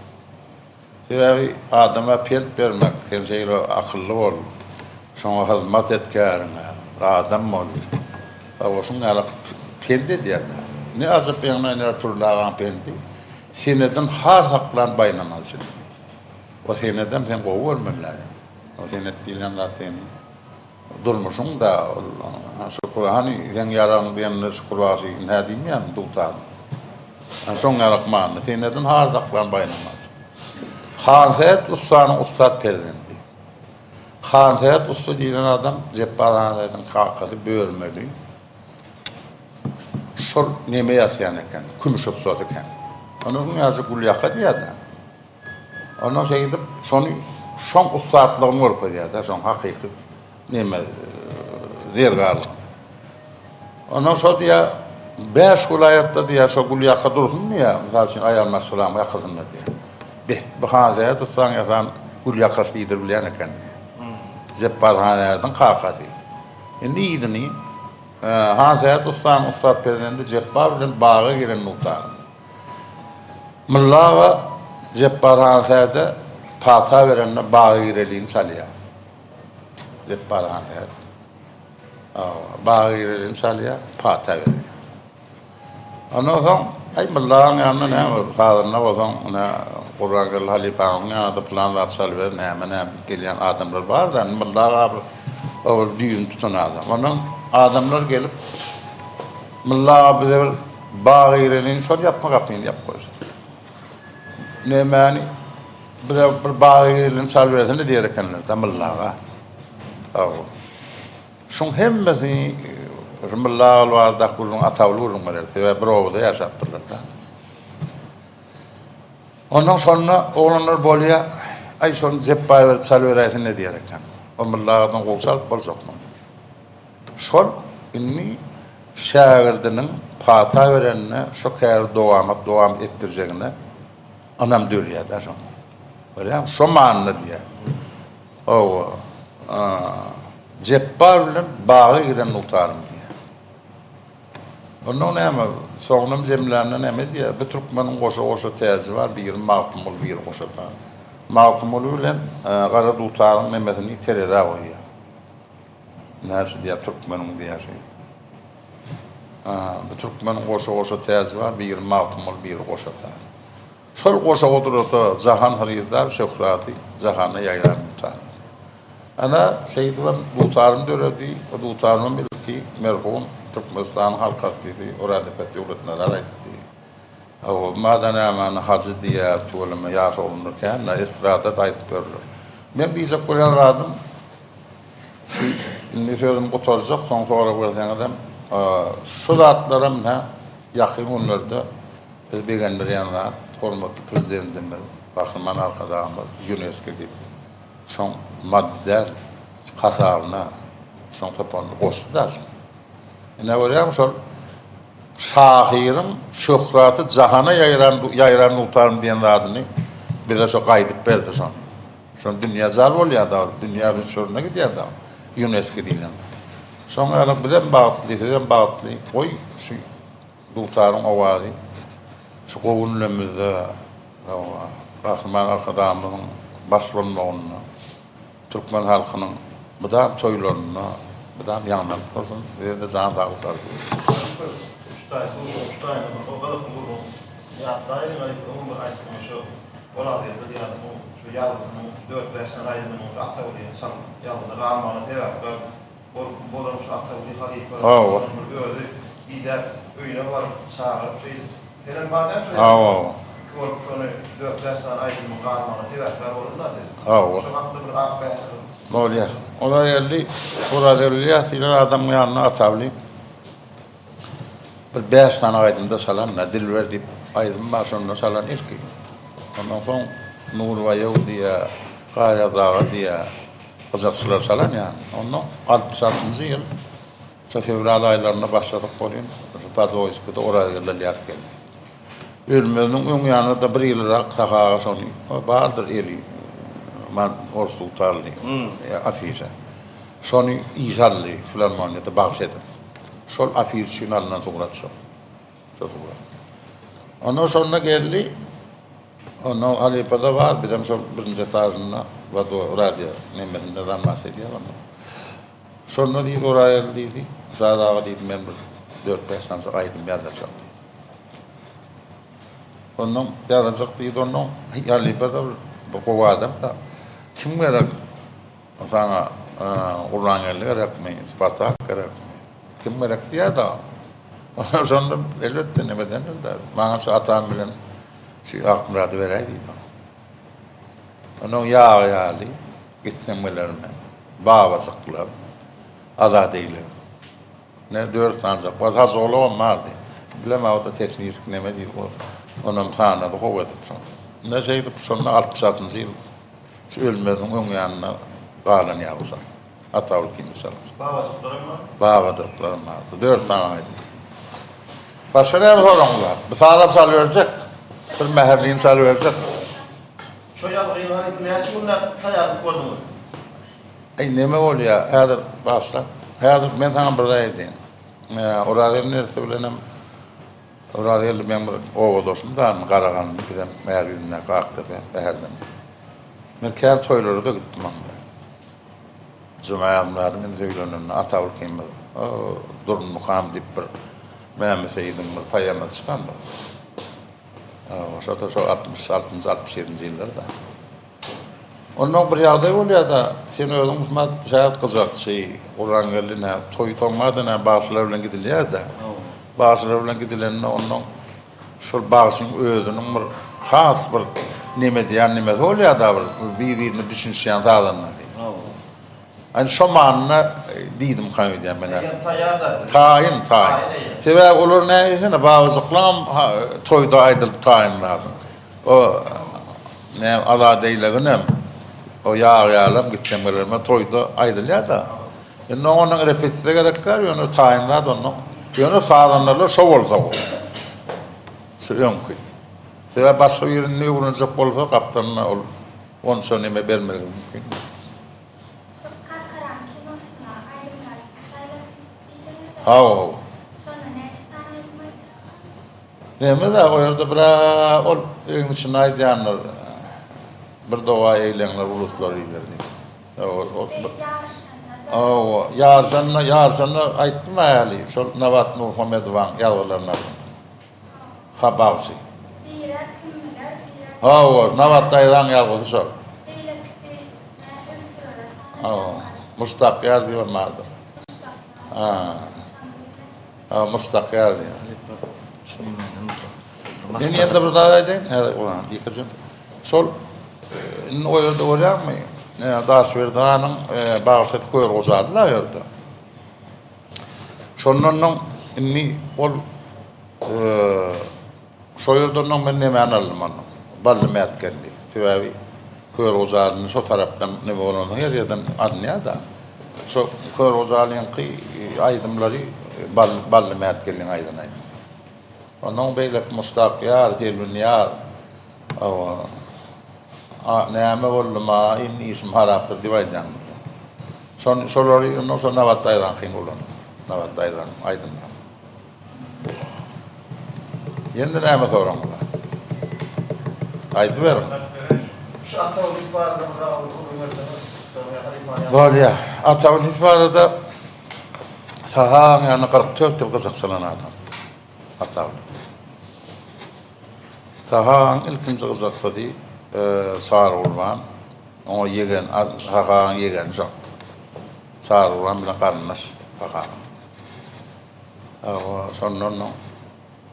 Sebäbi adama pent bermek, sen şeýle akylly bol, şoňa hyzmat et käriňe, adam bol. Hawa, şuň ýaly pent edýär-dä. Ne ajap ýaňlanýar Pürli agaň pendi. Seneden har saklan baýnamaz şimdi. O senedem sen gowy görmeliler. O senet diýlen zat seni durmuşyň da ol şükür hany seň ýaragyň diýende şükür bagşy nä diýmeýärmi dutar. Şoň ýalak many seneden har saklan baýnamaz. Hansähet ussanyň ussat perzendi. Hansähet ussa diýlen adam Jepbar Hansähediň kakasy börmeli. Şol neme ýasýan eken, kümüş ussasy eken. Ondan soň ýaşy gülýaka diýýär-de. Ondan şeýdip, şony şoň ussatlygyny görkezýär-de, şoň hakyky neme zergärlygyny. Ondan şo diýýär, bäş welaýatda diýýär, şo gülýaka dursun diýýär, mysal üçin, aýal maşgalaň ýakasynda diýýär. Be, bu Hansähet ussaň ýasan gülýakasy diýdirip bilýän eken diýýär. Jepbar Hansähediň kakasy. Indi yzyny Hansähet ussanyň ussat perzendi Jepbar bilen baga giren Mugtar. Mylla aga Jepbar Hansähede pata berende baga girelini çalýar. Jepbar Hansähet. Baga girelini çalýar, pata berýär. Ondan soň, aý, Myllaň ýanynda näme, sazanda bolsaň, ine, Gurbangeldi halypaňyzyň ýanynda pylan zat çalyber, näme-näme diýip gelýän adamlar bar-da, indi Mylla aga bir, o bir düýbüni tutan adam. Ondan adamlar gelip, Mylla aga bize bir bag gireliň, şol ýapma gapyny ýapyp goýsun. Nämäni, bize bir bag gireliň çalybersene diýer ekenler-de Mylla aga. Hawa. Şuň hemmesini şu Mylla agaly baradaky gürrüňi Ataguly gürrüň bererdi. Sebäbi bir obada ýaşapdyrlar-da. Ondan şonda oglanlar bolýa, aý şony Jepbaýberdi çalyberäýsin-le diýer eken. O Mylla agadan gowy çalyp boljakmy? Şol indi şägirdiniň pata berenine şo käri dowamat dowam etdirjegine ynam dörýär-dä şoň. Görýäňmi? Şo manyda diýýär. Hawa. Jepbar bilen baga giren dugtarym diýýär. Onnoň näme, soňunam jemlände näme diýýär? Bu türkmeniň goşa-goşa täji bar, biri Magtymguly, biri goşa tar. Magtymguly bilen gara dutaryň nemesini terezä goýýar. Näme şu diýýär, türkmeniň diýýär şu. Bu türkmeniň goşa-goşa täji bar, biri Magtymguly, biri goşa tar. Şol goşa gudrata jahan hyrydar, şöhraty jahana ýaýran dutarym. Ana, şeýdibem dutarym döredi. O dutarymam ilki merhum Türkmenistanyň halk artisti Orazepes Döwletnazar aýtdy. Hawa, mada nämäni Hajy diýýär, tüweleme ýaş oglanlar kän-dä, estrada-da aýdyp ýörler. Meň diýjek bolýan zadym, şu indi sözümi gutarjak, soň sorag berseňizem, şu zatlaram ine ýakyn günlerde Bizi begendirýän zat, hormatly Prezidentimiz Gahryman Arkadagymyz Ýunesko diýip, şoň maddy däl hasabyna şoň toparyny goşdy-da şuny. Ine görýäňmi şol şahyryň şöhraty jahana ýaýran ýaýran dugtarym diýen zadyny bize şo gaýdyp berdi şony. Şol dünýä jar bolýar-da, dünýä möçberine gidýär-de Ýunesko diýlen. Şoň ýaly bizem bagtly, sizem bagtly. Goý şu Dutaryň owazy şu gowy günlerimizde Gahryman Arkadagymyzyň baş bolmagynda türkmen halkynyň mydam toýlarynda. Mydam ýaňlanyp dursun. Size-de jan saglyk arzuw edýän. Üç taý duşuň üç taýyny bir gyzykly gürrüň ýatlaýyn halypa öňem bir aýtdym şu Orazgeldi Nyýazowyň şu ýazgysynyň dört-bäş sany aýdymynyň şu Atagulynyň çalyp ýazgyda galmagyna sebäpkär bolup bolan şu Ataguly halypa şonuň bir özi idäp öýüne baryp çagyryp şeýdip senem bar dämi şo ýerde iki bolup şony dört-bäş sany aýdymyň galmagyna sebäpkär bolan-da siz şo hakda bir ak bäşi Bolýar. Orazgeldi Orazgeldi Ylýas diýlen adamyň ýanyna Ataguly Bir bäş sany aýdymda çalan-da, Dilber diýip aýdym bar, şonda çalan ilki. Ondan soň Nury Baýow diýýär, Gaýaz aga diýýär, gyjakçylar çalan ýaly. Onda 66-njy ýyl şo fewral aýlarynda başladyk welin, şu Podwoýskide Orazgeldi Ylýas geldi. Ölmeziniň öň ýanynda-da bir ýylrak Sahy aga şony, bardyr eli man ors dutally afişa. Şony işe aldy filarmoniýada bagş edip. Şol afiş üçin alnan surat şol. Şo surat. Ondan şonda geldi. Ondan halypa-da bar, bizem şol birinji etažynda wado radio nemesinde zammas edýär onda. Şonda diýdi, Oraýaly diýdi, Şad aga diýdi, men bir dört-bäş sanyjak aýdym ýazdyrjak diýdi. Ondan ýazyljak diýdi, ondan halypa-da bir gowy adam-da. Kim gerek? Saňa Gurbangeldi gerekmi, Spartak gerekmi, kim gerek diýýär-de. Olar şonda elbetde neme edendir-dä. Maňa şu atam bilen şu Akmyrady beräý diýdi. Onuň ýagy ýaly gitsem gelermen, babajyklar, azat eýle. Ne dört sanjak bar, Hajygulagam bardy. Bilemok, o-da tehniski neme diýip, onam sanady gowy edip şony. Ine şeýdip şonda 66-njy ýyl Şu ölmeziniň öň ýanynda galan ýaly şol. Ataguly Timiz çalyp. Babajyklaram bar. Babajyklaram bardy. Dört sany aýdym. Başga näme soragyňyz bar? Bu sazam çalyberjek. Bir mähirlini çalyberjek. Şo ýazgyny halypa näçe günläp taýýarlyk gördüňiz? Eý, neme bolýar? Häzir başla. Häzir men saňa bir zat aýdaýyn. Orazgeldi neresse bilenem Orazgeldi meň bir obadaşym da, Garaganly, bizem Märwindäki Akdepe şäherden. Men kän toýlara-da gitdim oň bilen. Juma Ýazmyradyň inisi öýlenende Atagül ikimiz Durun mukam diýip bir Mämmet Seýidiň bir poemasy çykandyr. Şo-da şo 66-njy, 67-nji ýyllarda. Onnoň bir ýagdaý bolýar-da, sen özüň şumat şaýat gyjakçy, Gurbangeldi nä, toý toňňa-da nä bagşylar bilen gidilýär-de. Bagşylar bilen gidilende onnoň şol bagşyň özüniň bir has bir neme edýän nemesi bolýar-da bir bir-birine düşünişýän sazandasy. Indi şo manyda diýdimkam öýdýän men-ä. Eýýäm taýýar-da. Taýyn, taýyn. Sebäbi olar näme diýsene, babajyklaňam toýda aýdylyp taýyn lazym. O näme Azat eýleginem, o ýag ýalam gitsem gelerime toýda aýdylýar-da. Indi oňa onuň repetisiýa gerek däl, ýöne taýyn zat onnoň. Ýöne sazandalar şo bolsa gowy. Şu öňki. Sebäbi başga birini öwrenjek bolsa gapdalynda ol onça neme bermezligi mümkin. Şu Karkaran kinosyna aýdymlary siz saýladyň diýdiňiz-ä? Hawa. Şonda näçe sany aýdym aýtdyňyz? Neme-dä, o ýerde bir-ä ol öýüň içinde aýdýanlar, Bir doga eýleňler uluslar iler diýip. Ýaryşanda-da? Hawa, ýaryşanda, ýaryşanda aýtdym-a häli, şol Nabat Nurmuhammedowaň ýazgylaryny aldym. Ha bagşy. Bire kim biler bire. Hawa, Nabat daýzaň ýazgysy şol. Beýlekisi öldürere sany. Hawa, Muşdak ýaz diýibem bardyr. Muşdak ýaz. Ha. Ha, Muşdak ýaz diýýär. Men ýene bir zat aýdaýyn, häzir Gurban ýekeje. Şol indi o ýerde görýäňmi? Daşberdi hanyň bagşysy Körgojady-la o ýerde. Şondan soň indi ol şo ýerden soň men nemäni aldym ondan? Bally Mätgeldi. Sebäbi Körgojalyny şo tarapdan neme bolansoň her ýerden alynýar-da. Şo Körgojalyňky aýdymlary Bally Mätgeldiň aýdan aýdymy. Ondan beýleki Muşdak ýar, Selbin ýar. Hawa. A, näme boldy maňa, indi işim harapdyr diýip aýdýan. Şony, şolary ondan soň Nabat daýzaňkyny ulandyk. Nabat daýzanyň aýdymlaryny. Ýene näme soragyňyz bar? Aýdyberiň. Şu Atagulyýew barada bir agyz gürrüň berseňiz, Halypa. Bolýar. Atagulyýew barada. Sahaň ýanynda 44 ýyl gyjak çalan adam. Ataly. Sahaň ilkinji gyjakçysy Çary Gurban. Oňa ýegen, Sahaň ýegeni şo. Çary Gurban bilen garyndaş Sahaň. Hawa, şondan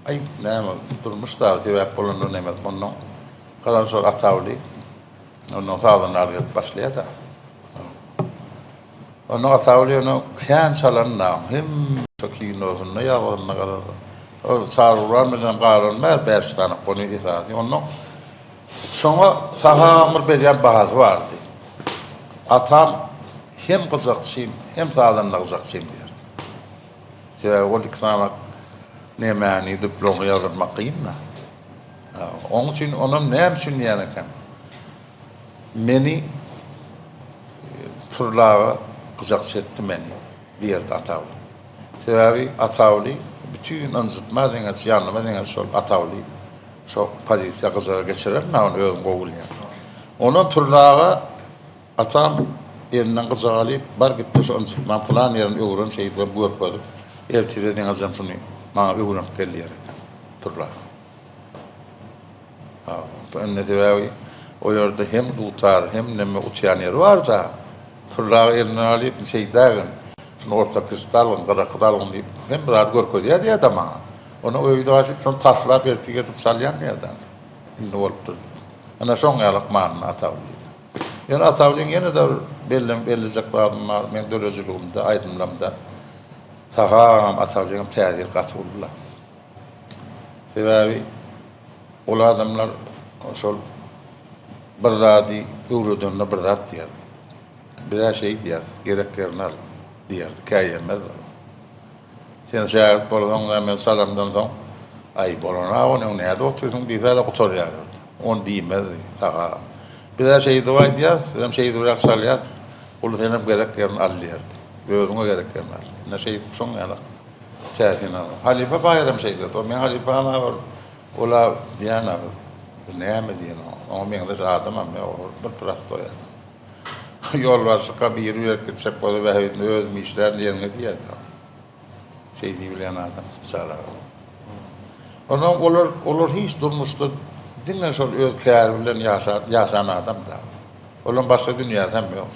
aý näme durmuş dagy sebäp bolandan emes. Ondan galan şol Ataly. Ondan sazandalyk edip başlaýar-da. Ondan Ataly ýöne kän çalan-da, hem şo kinosynda ýazgynda galar. Ol Çary Gurban bilen galan bär bäş sany gony esasy. Ondan şoňa Saha bir berýän bahasy bardy. Atam hem gyjakçym, hem sazanda gyjakçym diýerdi. Sebäbi ol iki sany nemäni diplomy ýazdyrmak kyn-da. Oň üçin onam näme üçin diýen eken. Meni Pürli aga gyjakçy etdi meni diýerdi Ataguly. Sebäbi Ataguly bütin ynjytma deňeç, ýanlyma deňeç şol Ataguly şo pozisiýa gyjaga geçiren ony özüň gowy bilýäň. Onam Pürli aga atam elinden gyjak alyp bar gitde şu ynjytmaň pylan ýerini öwren şeýdip görkezip ertire deňeçem şuny maňa öwrenip gel diýer eken Pürli aga. Indi sebäbi o ýerde hem dutar, hem neme utýan ýeri bar-da. Pürli aga elinden alyp, şeýdägin, şuny orta kişde algyn, gyraky algyn diýip, hem bir zat görkezýär diýýär-de maňa. Ony öýde gaçyp, şony taslap, ertir getirip çalýan diýýär-de. Indi bolupdyr diýip. Ine, şoň ýalak manyny Ataguly. Ýöne Atagulyň ýene-de bir bellem, bellejek zadym bar, meň döredijiligimde, aýdymlarymda Sahy agam, Atagulyňam täsiri gaty uly-la. Sebäbi ol adamlar şol bir zady öwredende bir zat diýerdi. Biz-ä şeý diýeris, gerek ýerini al diýerdi, käýemezdi. Sen şägirt bolsaň, men çalamdan soň, aý, bolan-a ony, nädip otyrsyň diýse-de gutarýardy. Ony diýmezdi, saga. Biz-ä şeýdip aýdýas, bizem şeýdibräk çalýas, ol senem gerek ýerini al diýerdi. Özüňe gerek ýerini al. Ine şeýdip şoň ýaly Täsin adam. Halypa baýram şeýle. O men halypany bir ola diýen bir näme diýen oňa meňzeş adamam ýok. Ol bir prostoý adam. Ýolbaşçyka biri berip gitjek bolsa bähbidini özüm işlärin diýeniňe diýerdi. Şeý diýibilýän adam biçäre adam. Ondan olar olar hiç durmuşda diňe şol öz käri bilen ýaşan ýaşan adam da. Olaryň başga dünýäsi hem ýok.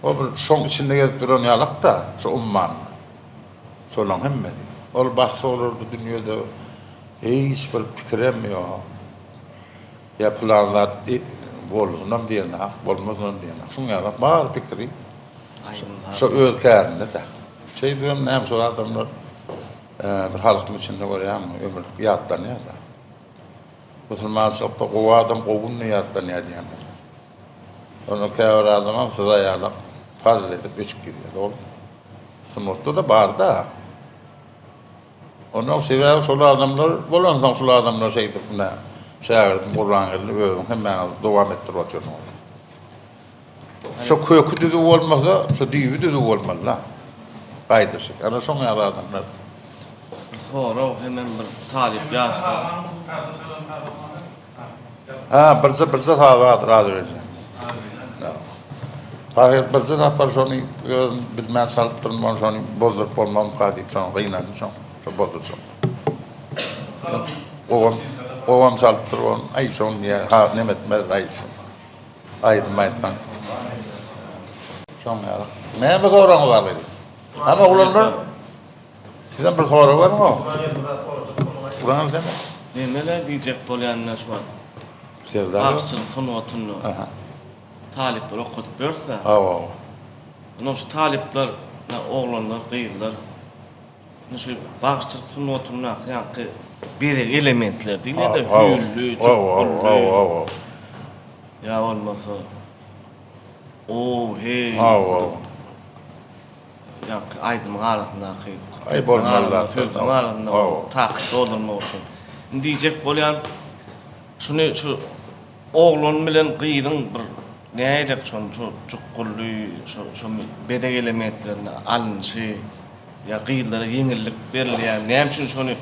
O bir şoň içinde gezip duran ýalak-da, şo ummanda. Şolaň hemmesi. Ol başga olarda dünýede hiç bir pikirem ýok. Ýa pylan zat bolsunam diýenok, bolmasynam diýenok. Şuň ýalak bar pikiri şo öz kärinde-de. Şeýdibem näme şol adamlar bir halkyň içinde görýäňmi, ömürlik ýatlanýar-da. Musulmançylykda gowy adam gowy günde ýatlanýar diýenler. Onda käbir adamam syza ýalak parz edip öçüp gidýär. Ol sungatda-da bar-da. Onuň sebäbi şol adamlar bolansoň şol adamlar şeýdip ine şägirdim Gurbangeldi özüň hemmäňiz dowam etdirip otyrsyňyz. Şo köki düzüw bolmasa, şo düýbi düzüw bolmaly-da. Gaýdyşy. Ana şoň ýaly adamlar. Bir sorag hemem bir talyp ýaşlar. Ha, birje birje saz bardyr Azerbaýjan. Pahyr birje sapar şony özüm bilmän çalypdyryn, ony şony bozduryp bolmazmyka diýip şoňa gynandym şoň, şo bozdurjak. Gowam, gowam çalypdyr ony, aý şony diýýär, ha neme etmez, aý şony. Aýdym aýtsaň. Şoň ýaly. Näme soragyňyz bar gyzym? Hany oglanlar? Sizem bir sorag beriň o. Ulan sen. Nämeler diýjek bolýanyna şu wagt. Serdar. Bagşyçylyk sungatynda. Aha. Talyplar okadyp ýörse. Hawa. Ondan şu talyplar, oglanlar, gyzlar. Şu bagşyçylyk sungatyndaky ýaňky bezeg elementler diýilýär-de, hüýrli, jukgully. Ýa bolmasa ow, heý. Hawa. Ýaňky aýdymyň arasyndaky Aý bolmaly zat. Sözüň arasynda takyk doldurmak üçin. Indi diýjek bolýan şuny şu oglan bilen gyzyň bir nädek şony şu jukgully şu şu bezeg elementlerini alynşy ýa gyzlara ýeňillik berilýär. Näme üçin şony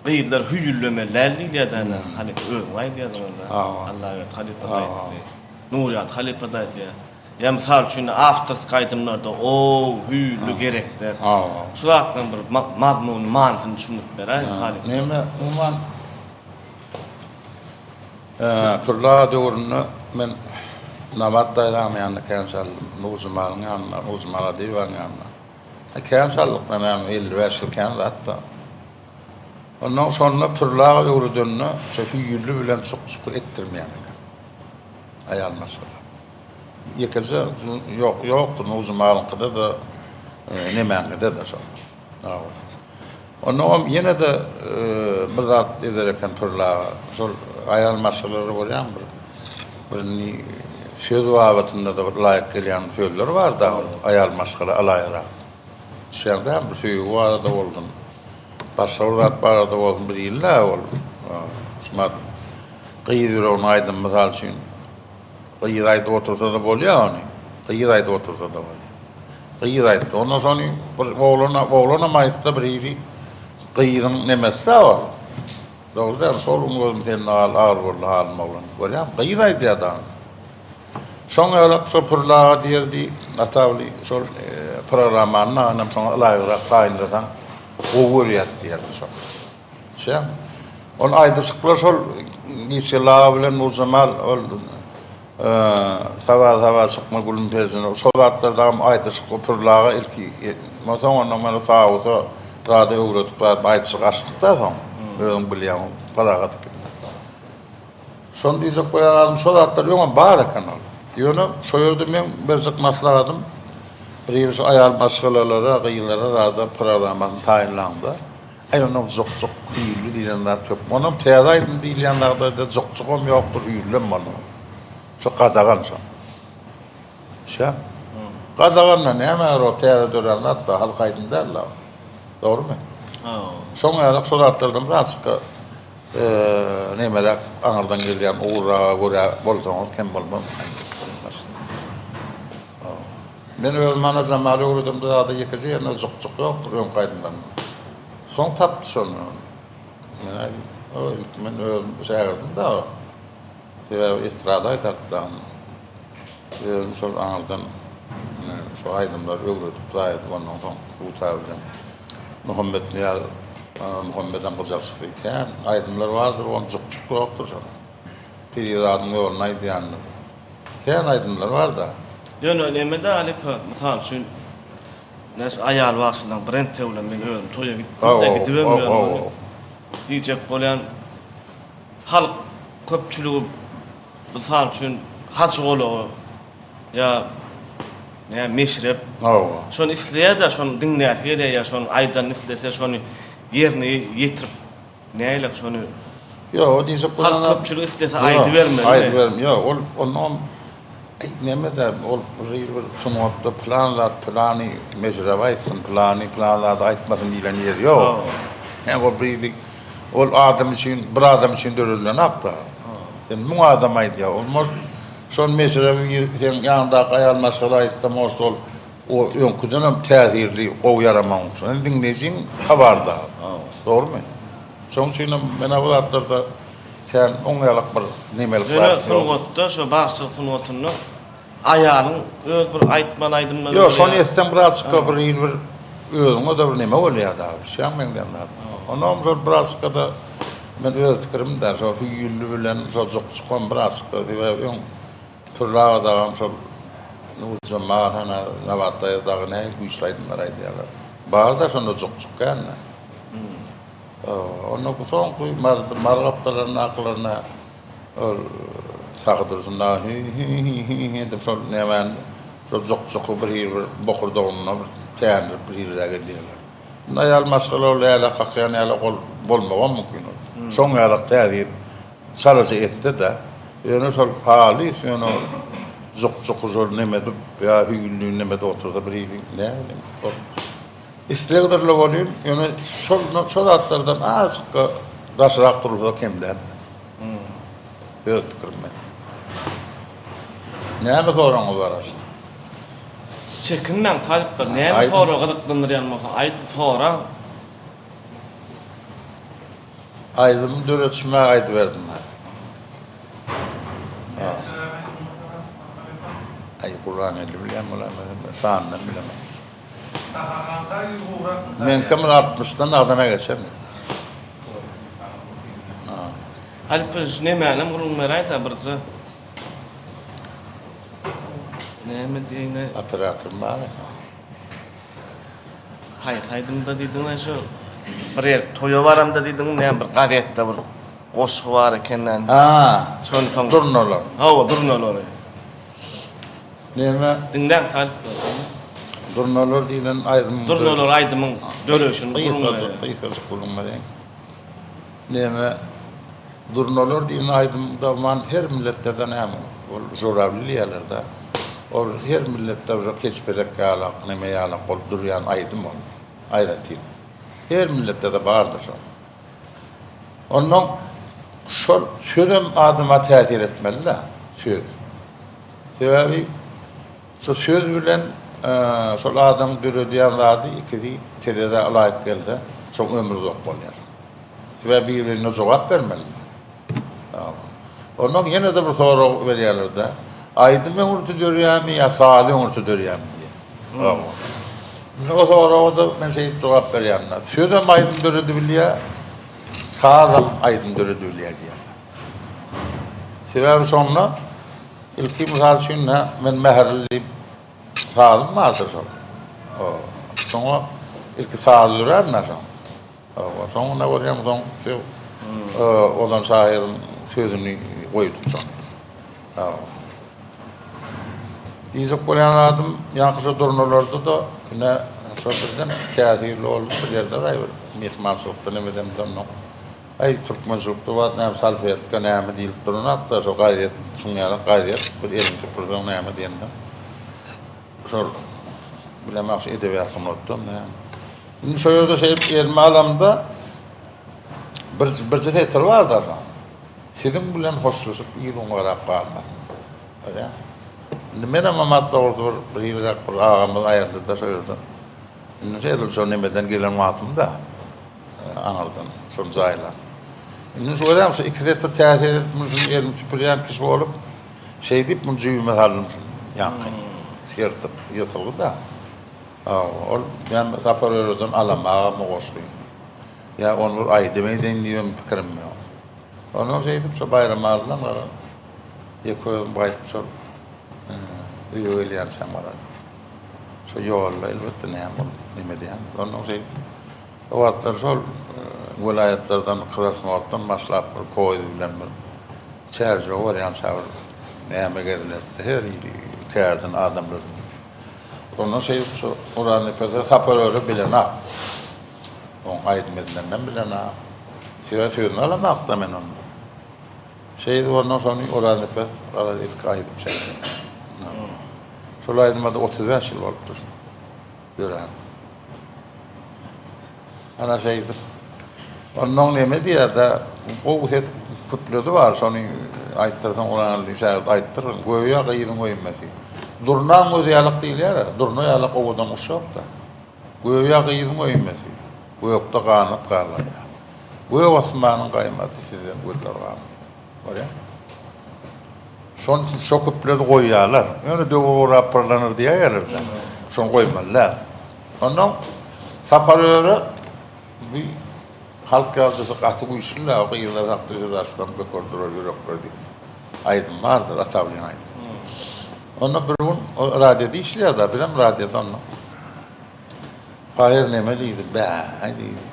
gyzlar hüýüllemeli däl diýilýär-dä ine. Halypa özüň aýdýarsyň onda. Allaberdi halypa-da aýtdy. Nurýagdy halypa-da aýdýar. Ýa mysal üçin awtorskiý aýdymlarda o, hü, lü gerek däl. Şu zatlaryň bir mazmunyny, manysyny düşündirip beräý talyp. Neme, umuman Pürli aga döwründe men Nabat daýzamyň ýanynda kän çaldym. Nurjemalyň ýanynda, Nurjemal Adyýewanyň ýanynda. Kän çaldyk, näme 55 ýyl kän zat-da. Ondan şonda Pürli aga öwredende şo hüýli bilen çuk-çuky etdirmeýän eken. Aýal maşgala. Ýekeje ýok, ýokdur Nurjemalyňkyda-da, nemäňkide-de şol. Onnoňam ýene-de bir zat eder eken Pürli aga. Şol aýal maşgalalary görýäň bir bir söz babatynda-da bir laýyk gelýän sözler bar-da aýal maşgala alaýyrak. Düşýäň dämi bir söýgi barada bolsun, başga bir zat barada bolsun bir ýyl-da ol. Şumat gyz ýüreginiň aýdymy mysal üçin. Gyz aýdyp otursa-da bolýar ony. Gyz aýdyp otursa-da bolýar. Gyz aýtsa, ondan şony bir oglan, oglanam aýtsa bir hili gyzyň nemesi-dä ol. Dogry däl, şol gün gözüm sende galdy, agyr boldy halym oglan. Görýäňmi, gyz aýdýar-da ony. Şoň ýalak şo Pürli aga diýerdi, Atawly şol programmany dagy şoňa ylaýygrak taýynlasaň gowy görýäs diýerdi şol. Şeýle. Ol aýdyşyklar şol Giçgel aga bilen Nurjemal ol Saba saba çykma gülüm perzine şol zatlar dagam aýdyşyk Pürli aga ilki soň ondan men Tawusa zada öwredip zat aýdyşyk açdyk da soň özüň bilýäň parahat Şony diýjek bolýan zadym şo zatlar öňem bar eken ol. Ýöne şo ýerde meň berjek maslahatym bir ýeri şu aýal maşgalalara gyzlara zada programmasyny taýynlaňda Aý onam jukjuk hüýrli diýlen zat ýok. Onam täze aýdym diýilýän zagdaýda jukjugam ýokdur, hüýrlem bolmaz. Şo gadagan şo. Şä? Gadagan-da näme o täze dörän zat-da, halk aýdym däl-de. Dogrumy? Şoň ýaly şo zatlardan birazjyk nemeräk aňyrdan gelýän ugurraga görä bolsaňyz kem bolmaz. Men özüm ana Jamaly öwredemde zada ýekeje ýerinde jukjuk ýokdur öňki aýdymlarynda. Soň tapdy şony. Men aýdym, o ilki men özüm şägirdim da. Sebäbi estrada aýdardy da. Özüm şol aňyrdan şu aýdymlary öwredip zaýadyp ondan soň dutar bilen Muhammet Nyýaz Muhammedem gyjakçysy kän aýdymlar bardyr, onuň jukjuk ýokdur şonuň. Perizadyň ýoluny aýdýandyr. Kän aýdymlar barda. Ýöne neme-de halypa, mysal üçin, näçe aýal bagşylaryň brend bilen men özüm toýa gitdim-de, gidibem ýörün. Diýjek bolýan, halk köpçüligi, mysal üçin, Hajy golagy ýa näme Meşrep. Şony isleýär-de, şony diňläsi gelýär ýa şonuň aýdanyny islese, şony ýerine ýetirip Nägilek şony? Ýok, o diýjek bolýan Halk köpçülik islese aýdybermeli. Aýdybermeli. Ýok, ol ondan näme-de ol bir bir sungatda pylan zat pylany mejrebe aýtsyn, pylany pylan zady aýtmasyn diýlen ýeri ýok. Hä, ol bir ol adam üçin, bir adam üçin döredilen akda. Sen müň adam aýdýar. Ol может şol mejrebi seň ýanyňdaky aýal maşgala aýtsa, может ol O öňküdenem täsirli, gowy ýaramagyň üçin. Indi diňleýjiň habarda. Dogrumy? Şonuň üçin hem men bu zatlarda kän oň ýalak bir nemelik zat ýok. Ýöne sungatda, şo bagşylyk sungatynda aýalyň öz bir aýtmaly aýdymlary bolýar. Ýok, şony etseň birazjyk bir hili bir özüňe-de bir neme bolýar-da. Düşýäňmi meň diýen zadym? Onam şol birazjyk-da men öz pikirim-dä, şo hüýli bilen şo jukjukam birazjyk sebäbi öň Pürli aga dagam şol Nurjemal hana Nabat daýza dagy nähili güýçli aýdymlar aýdýarlar. Barda şonda jukjuk kände. Onda bu soňky Mary gapdalaryndakylaryna ol Sahy Dursun dagy hü hü hü hü hü edip şol nämäni şol jukjuky bir hili bir bokurdagynda bir tändirip bir hiliräk edýärler. Indi aýal maşgala ol älä kakýan ýaly ol bolmagam mümkin ol. Şoň ýalak täsir Çalaja etse-de, ýöne şol halys ýöne ol juk-juky şol nemedip ýa hüýli nemedip otursa bir hili näbileýin ol islegdir-le welin, ýöne şol şo zatlardan azajykka daşrak durulsa kem däl. Öz pikirim men. Näme soragyňyz bar aşa? Çekinmäň talyplar, näme sorag gyzyklandyrýan bolsa aýdyň, soraň. Aýdym döretişime aýdyberdim. Aý Gurbangeldi bilýän bolar, men sanynam bilemok. Sahahanka ýüz gowrakmy? Meňkem bir altmyşdan azana geçen. Halypa şu nemänem gürrüň beräýdä birje. Näme diýeýin-aý? Operatorym bar. Haýsy aýdymda diýdiň-aý şu bir ýer toýa baramda diýdiň näme bir gazetde bir goşgy bar ekenden. Ha. Şony soň Durnalar. Hawa, durnalary. Näme? Diňläň talyplar. Durnalar diýlen aýdym. Durnalar aýdymyň döreýşini gürrüň Gysgajyk, gysgajyk gürrüň bereýin. Näme? Durnalar diýen aýdym dogman her milletde-de näme ol žurawli diýýärler-de. Ol her milletde uje keçpelek ýalak, neme ýalak bolup durýan aýdym ol. Aýratyn. Her milletde-de bardyr şol. Onnoň şol sözem adama täsir etmeli-dä, söz. Sebäbi şo söz bilen şol adamyň döredýän zady ikisi terezä ylaýyk gelse, şoň ömri uzak bolýar. Sebäbi bir-birine jogap bermeli. Ondan ýene-de bir sorag berýärler-de, aýdym öňürti dörýärmi ýa saz öňürti dörýärmi diýen. Indi o soraga-da men şeýdip jogap berýän-de, sözem aýdym döredibilýär, sazam aýdym döredibilýär diýýän. Sebäbi şonda ilki mysal üçin men Mähirli diýip sazym bardyr şol. Şoňa ilki saz dörärmi şoň? Hawa, soňuna görýäň soň söz Ozan şahyryň sözüni goýduk şoň. Hawa. Diýjek bolýan zadym, ýaňky şo durnalarda-da ine şo birden täsirli boldy bir ýerde gaý bir myhmançylykda nemedemde onnoň aý türkmençilikde wagt näme salfetka näme diýlip duranakda şo gazet şuň ýaly gazet bir eliňi süpürseň näme diýende şol bilemok şu edebiýat sungatdan näme Indi şo ýerde şeýdip elime alamda bir birje setir bar-da şoň. Siziň bilen hoşlaşyp il garap galmasyn. Görýäňmi? Indi menem amat dogrusy bir bir ýylyrak bir agamyz aýyrdy-da şo ýerden. Indi şeýdip şo nemeden gelen wagtym-da aňyrdan şony jaýlap. Indi şu görýäňmi şu iki setir täsir edip muny şuny elimi süpürýän kişi bolup şeýdip muny jübime saldym şuny. Ýaňky. Ýyrtyp, ýyrtylgy-da. Ol men Sapar Öreden alamagam goşgy. Ýa ony bir aýdym edeýin diýibem pikirim ýok. Ondan şeýdip şo Baýramalydan gara ýeke özüm gaýdyp şol öýe gelýänçäm gara. Şo ýolda elbetde näme bolup neme edýän. Ondan şeýdip o wagtlar şol welaýatlardan Krasnoddan başlap bir poýez bilen bir Çärjewe barýança bir näme gezilerdi. Her hili kärden adamlar. Ondan şeýdip şu Oraznepese Sapar Öre bilenak. Oň aýdym edilenden bilenak. Söze sözüni alamakda men onu. Şeýdip ondan şony Oraznepes garaz ilki aýdym çekdi. Şol aýdyma-da 35 ýyl bolupdyr. Dörän. Ana şeýdip. Onnoň neme diýýär-de, gowy set küpledi bar, şony aýtdyrsaň Oranly şägirt aýtdyryn. Göýä gyzyň öýmesi. Durnaň gözi ýalak diýilýär-ä, durna ýalak owadan guş ýok-da. Göýä gyzyň öýmesi, gökde ganat galgaýar. Gök asmanyň gaýmasy sizden gözler galmasyn. Görýäňmi? Şonuň üçin şo küpledi goýýarlar. Ýöne döwür gurap pyrlanur diýýärler-de. Şony goýmaly däl. Ondan Sapar Öre bu halk ýazyjysy gaty güýçli-dä, o gyzlar hakda söz açsam böker durar ýürekler diýip aýdym bardyr, Atabyň aýdymy. Onda bir gün o radioda işleýär-de, bizem radioda onda. Paýyr neme diýdi, bä diýdi.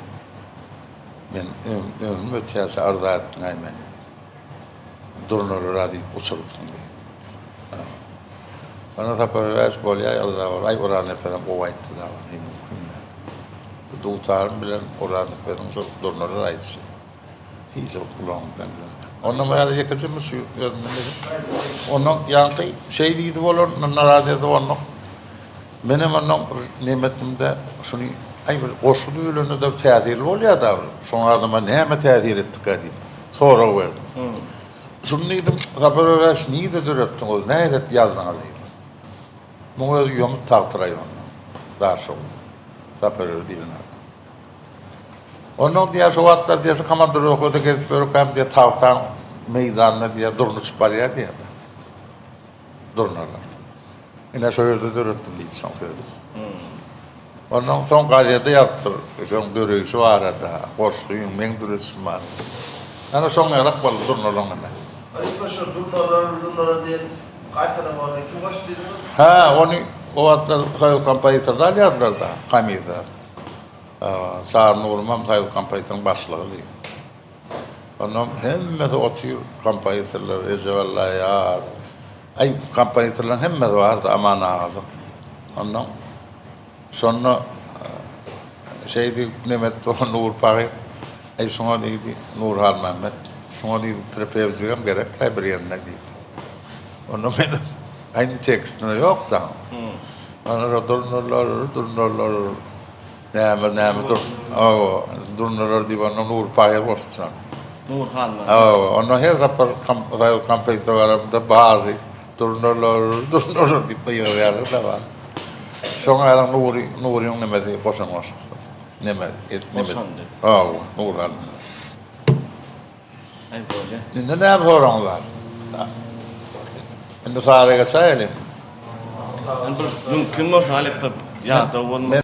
Men ömrüm ötýärçe arza etdiň-aý meni. Durnalara diýip uçurypsyň diýdi. Onda Sapar Öräç bolýa yrza bol. Aý Oraznepesem gowy aýtdy dagy, eý mümkin däl. Bu dutarym bilen Oraznepesiň şol durnalar aýdyşy. Hiç bir gulagyňdan girmez. Ondan bäri ýekejemi şu özümden edip. Ondan ýaňky şeý diýdi bolar, narazy edip ondan. Menem ondan bir nemetimde şuny aý bir goşgy düzülende-de täsirli bolýar-da bir. Şoň adama näme täsir etdikä diýip sorag berdim. Şuny diýdim, Sapar Öräş nirde döretdiňiz, nähili ýazdyňyz diýdim. Muň özi Ýomut Tagty raýonyndan, Daşoguz. Sapar Öre diýlen adam. Ondan diýýär, şo wagtlar diýýär, şu komandirowkada gezip ýörkäm diýýär, Tagtaň meýdanyna diýýär, durna uçup barýar diýýär. Durnalar. Ine şo ýerde döretdim diýdi şoň sözi. Ondan soň gazete ýazypdyr, şoň döreýşi barada, goşgyň, meň döredişim barada. Ana şoň ýalak boldy durnalaň ine. Halypa şo durnalar, durnalar diýen gaýtalama ony kim goşdy diýdiňiz? Hä, ony o wagtlar soýuz kompozitorda alýardylar-da, komissiýa. Çary Nurumam soýuz kompozitoryň başlygydy. Ondan hemmesi otyr, kompozitorlar, Rejep Allaýar, aý, kompozitorlaryň hemmesi bardy, Aman agajyk. Ondan şonda şeý diýip neme etdi, o Nury pahyr, aý, şuňa diýdi, Nury Halmämmet, şuňa diýdi, prepewjigem gerek-läý bir ýerinde diýdi. Onda menem, aý, indi tekstinde ýok-da. Onda durnalar, durnalar. Näme, näme dur. Hawa, durnalar diýip onda Nury Paýyr goşdy şony. Nury Halmämmet. Hawa, onda her sapar raýo kompozitor baramda bazy durnalar, durnalar diýip gygyrýarlar-da bar. Şoň ýaly Nury, Nuryň nemesi goşan goşgusy. Neme, et, neme. Goşandy. Hawa, Nury Halmämmet. Aý bolýa. Indi näme soragyňyz bar? Indi saza geçäýeliň. Bir mümkin bolsa halypa ýadaw bolma.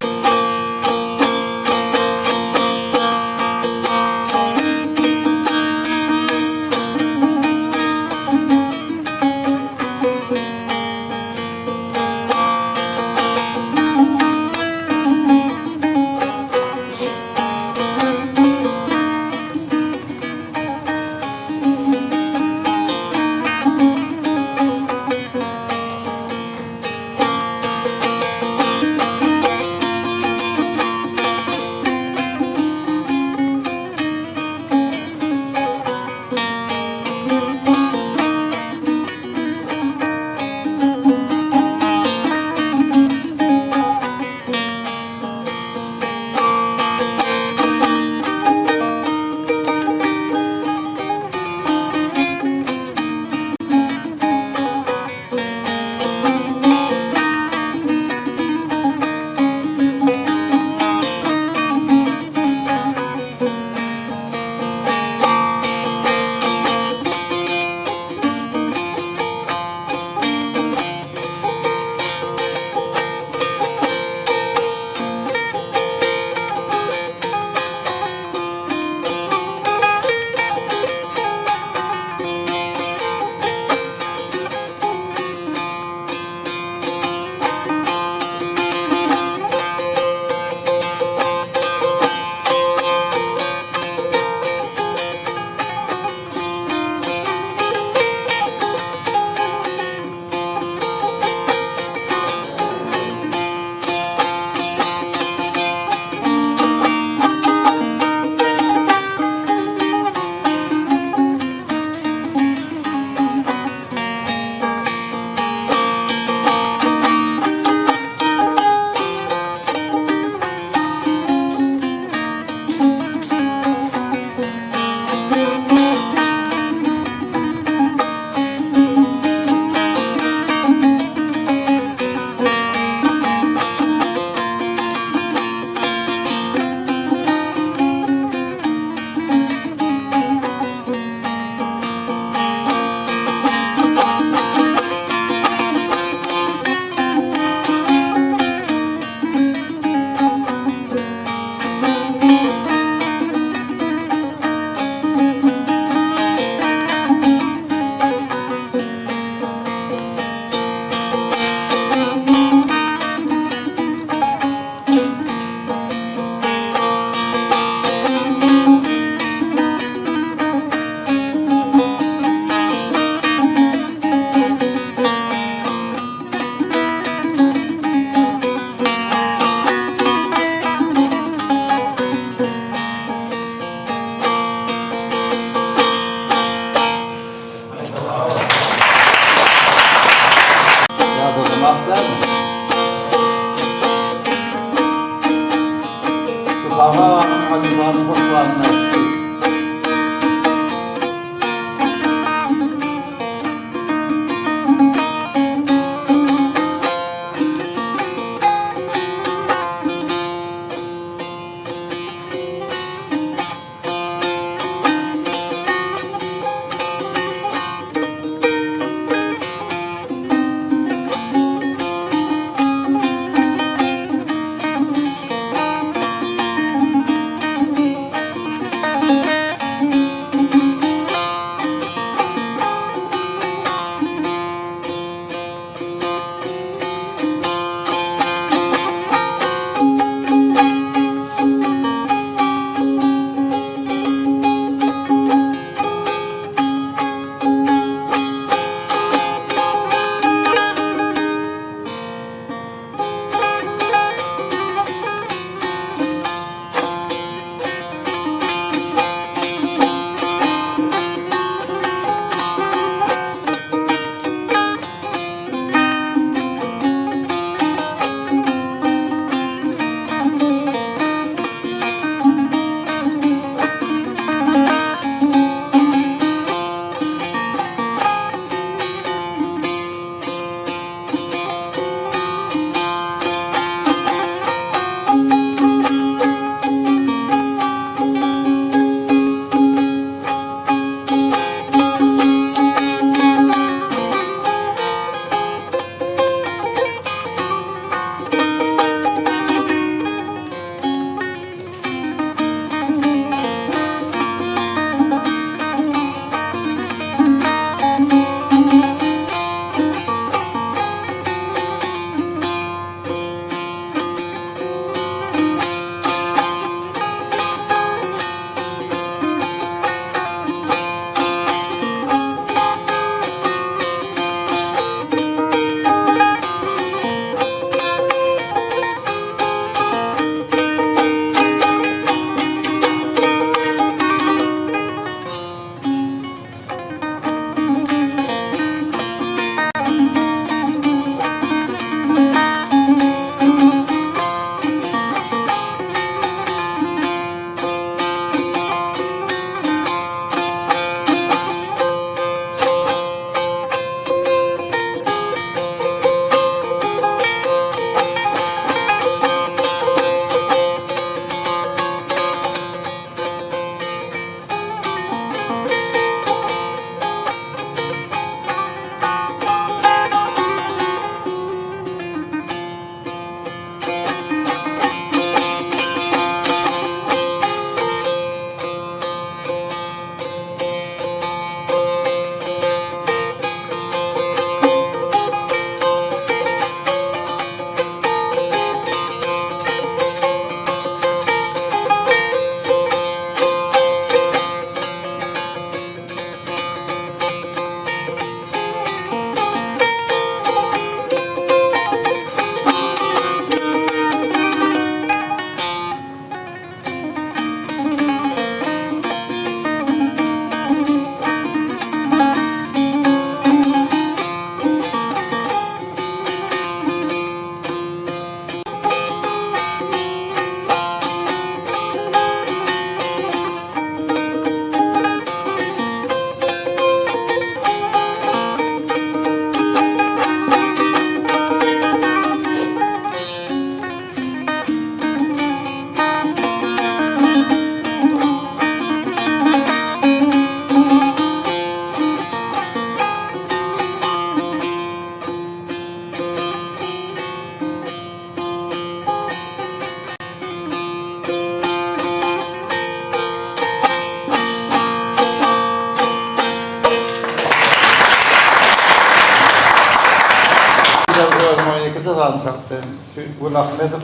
zadyny çalyp berin. Şu Weli Ahmedow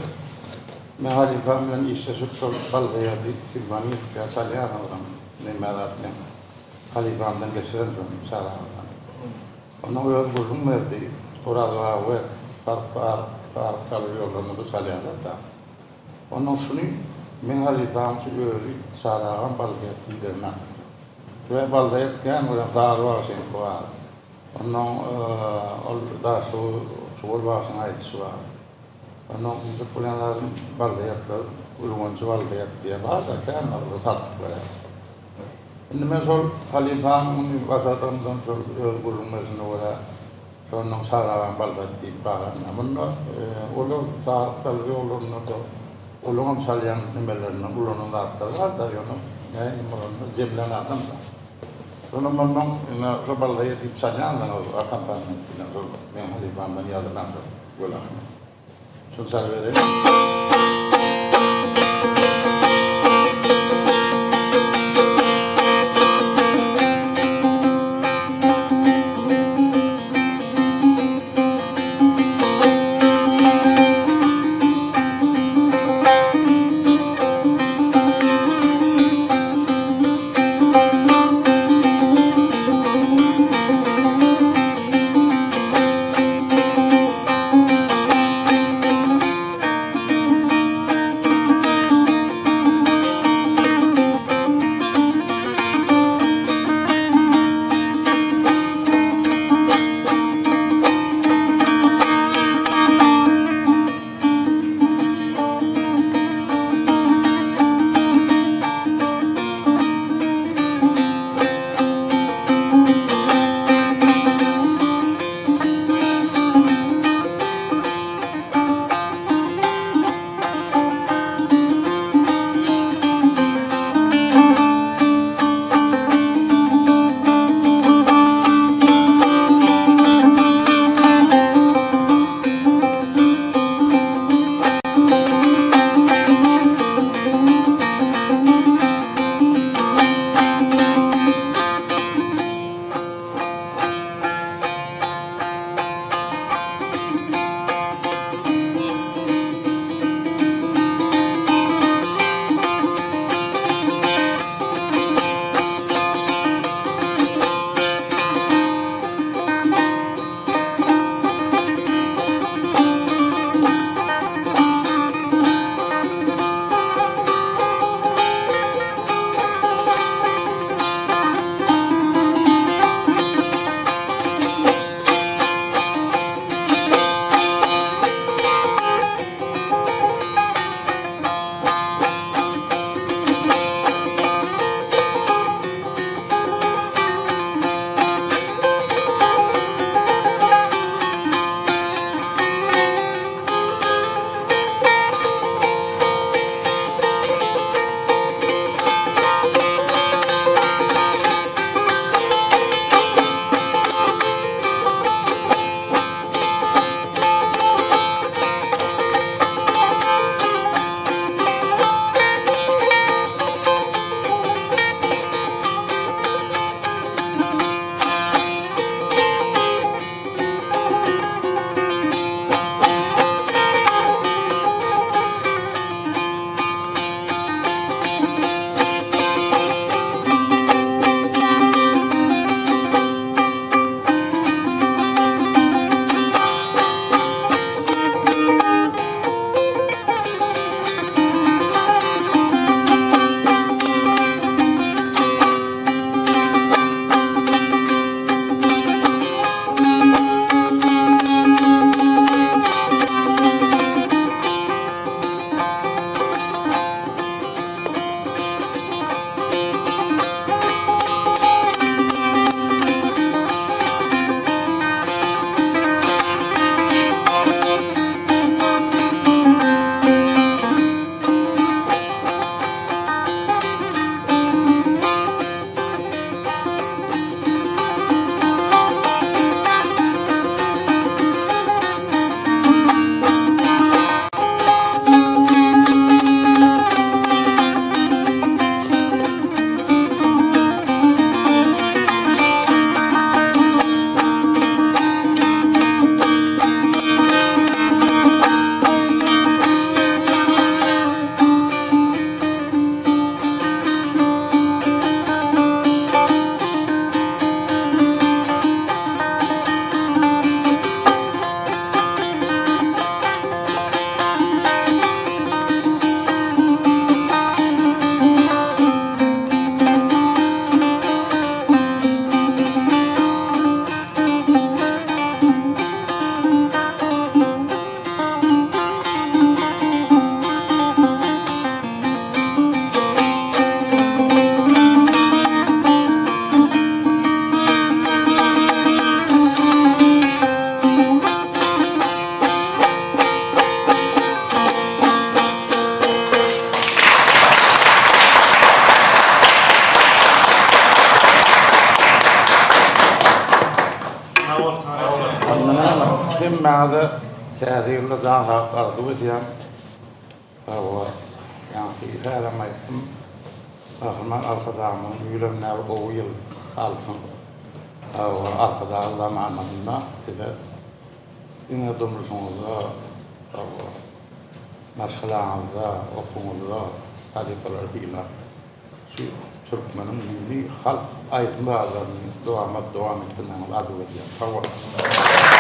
men halypam bilen işleşip şol Balzaýady simfoniýskiýa çalýan adam. Neme zat men halypamdan geçiren şony Çaragadan. Onuň özi gürrüň berdi. Oraz Bawe Saryk Saryk Saryk çalyr ýollarynda-da çalýarlar-da. Ondan şuny meň halypam şu özi Çaragam Balzaýat diýdirenok. Sebäbi Balzaýat kän görýän Sary bagşyňky bar. Onnoň ol Daşoguz Çuwal bagşyň aýdyşy bar. Onnoň diýjek bolýan zadym Balzaýatlar Ürgenji Balzaýat diýen bar-da kän bar olar saltyk berýär. Indi men şol halypamyň muny başardygymdan şol öz gürrüň berşine görä şondan Çaragaň Balzaýat diýip galan. Munda olar saryk çalyr ýollarynda-da olaňam çalýan nimelerinden ulanan zatlary bar-da ýöne nähili bolanda jemlän adam-da. Şonam onnoň ine şo Balzaýat diýip çalýandygyňyz akkompaniment bilen şol meň halypamdan ýazylan şol Weli Ahmet. Şony çalybereýin. Hemmäňize täze ýylda jan saglyk arzuw edýän. Hawa, ýaňky hälem aýtdym. Gahryman Arkadagymyzyň bu ýylam näme gowy ýyl alsyn. Hawa, Arkadag zamanasynda size diňe durmuşyňyzda, hawa, maşgalaňyzda, okuwyňyzda halypalary sylap, şu türkmeniň milli halk aýdym-sazlaryny dowamat dowam etdirmegiňizi arzuw edýän. Sag boluň.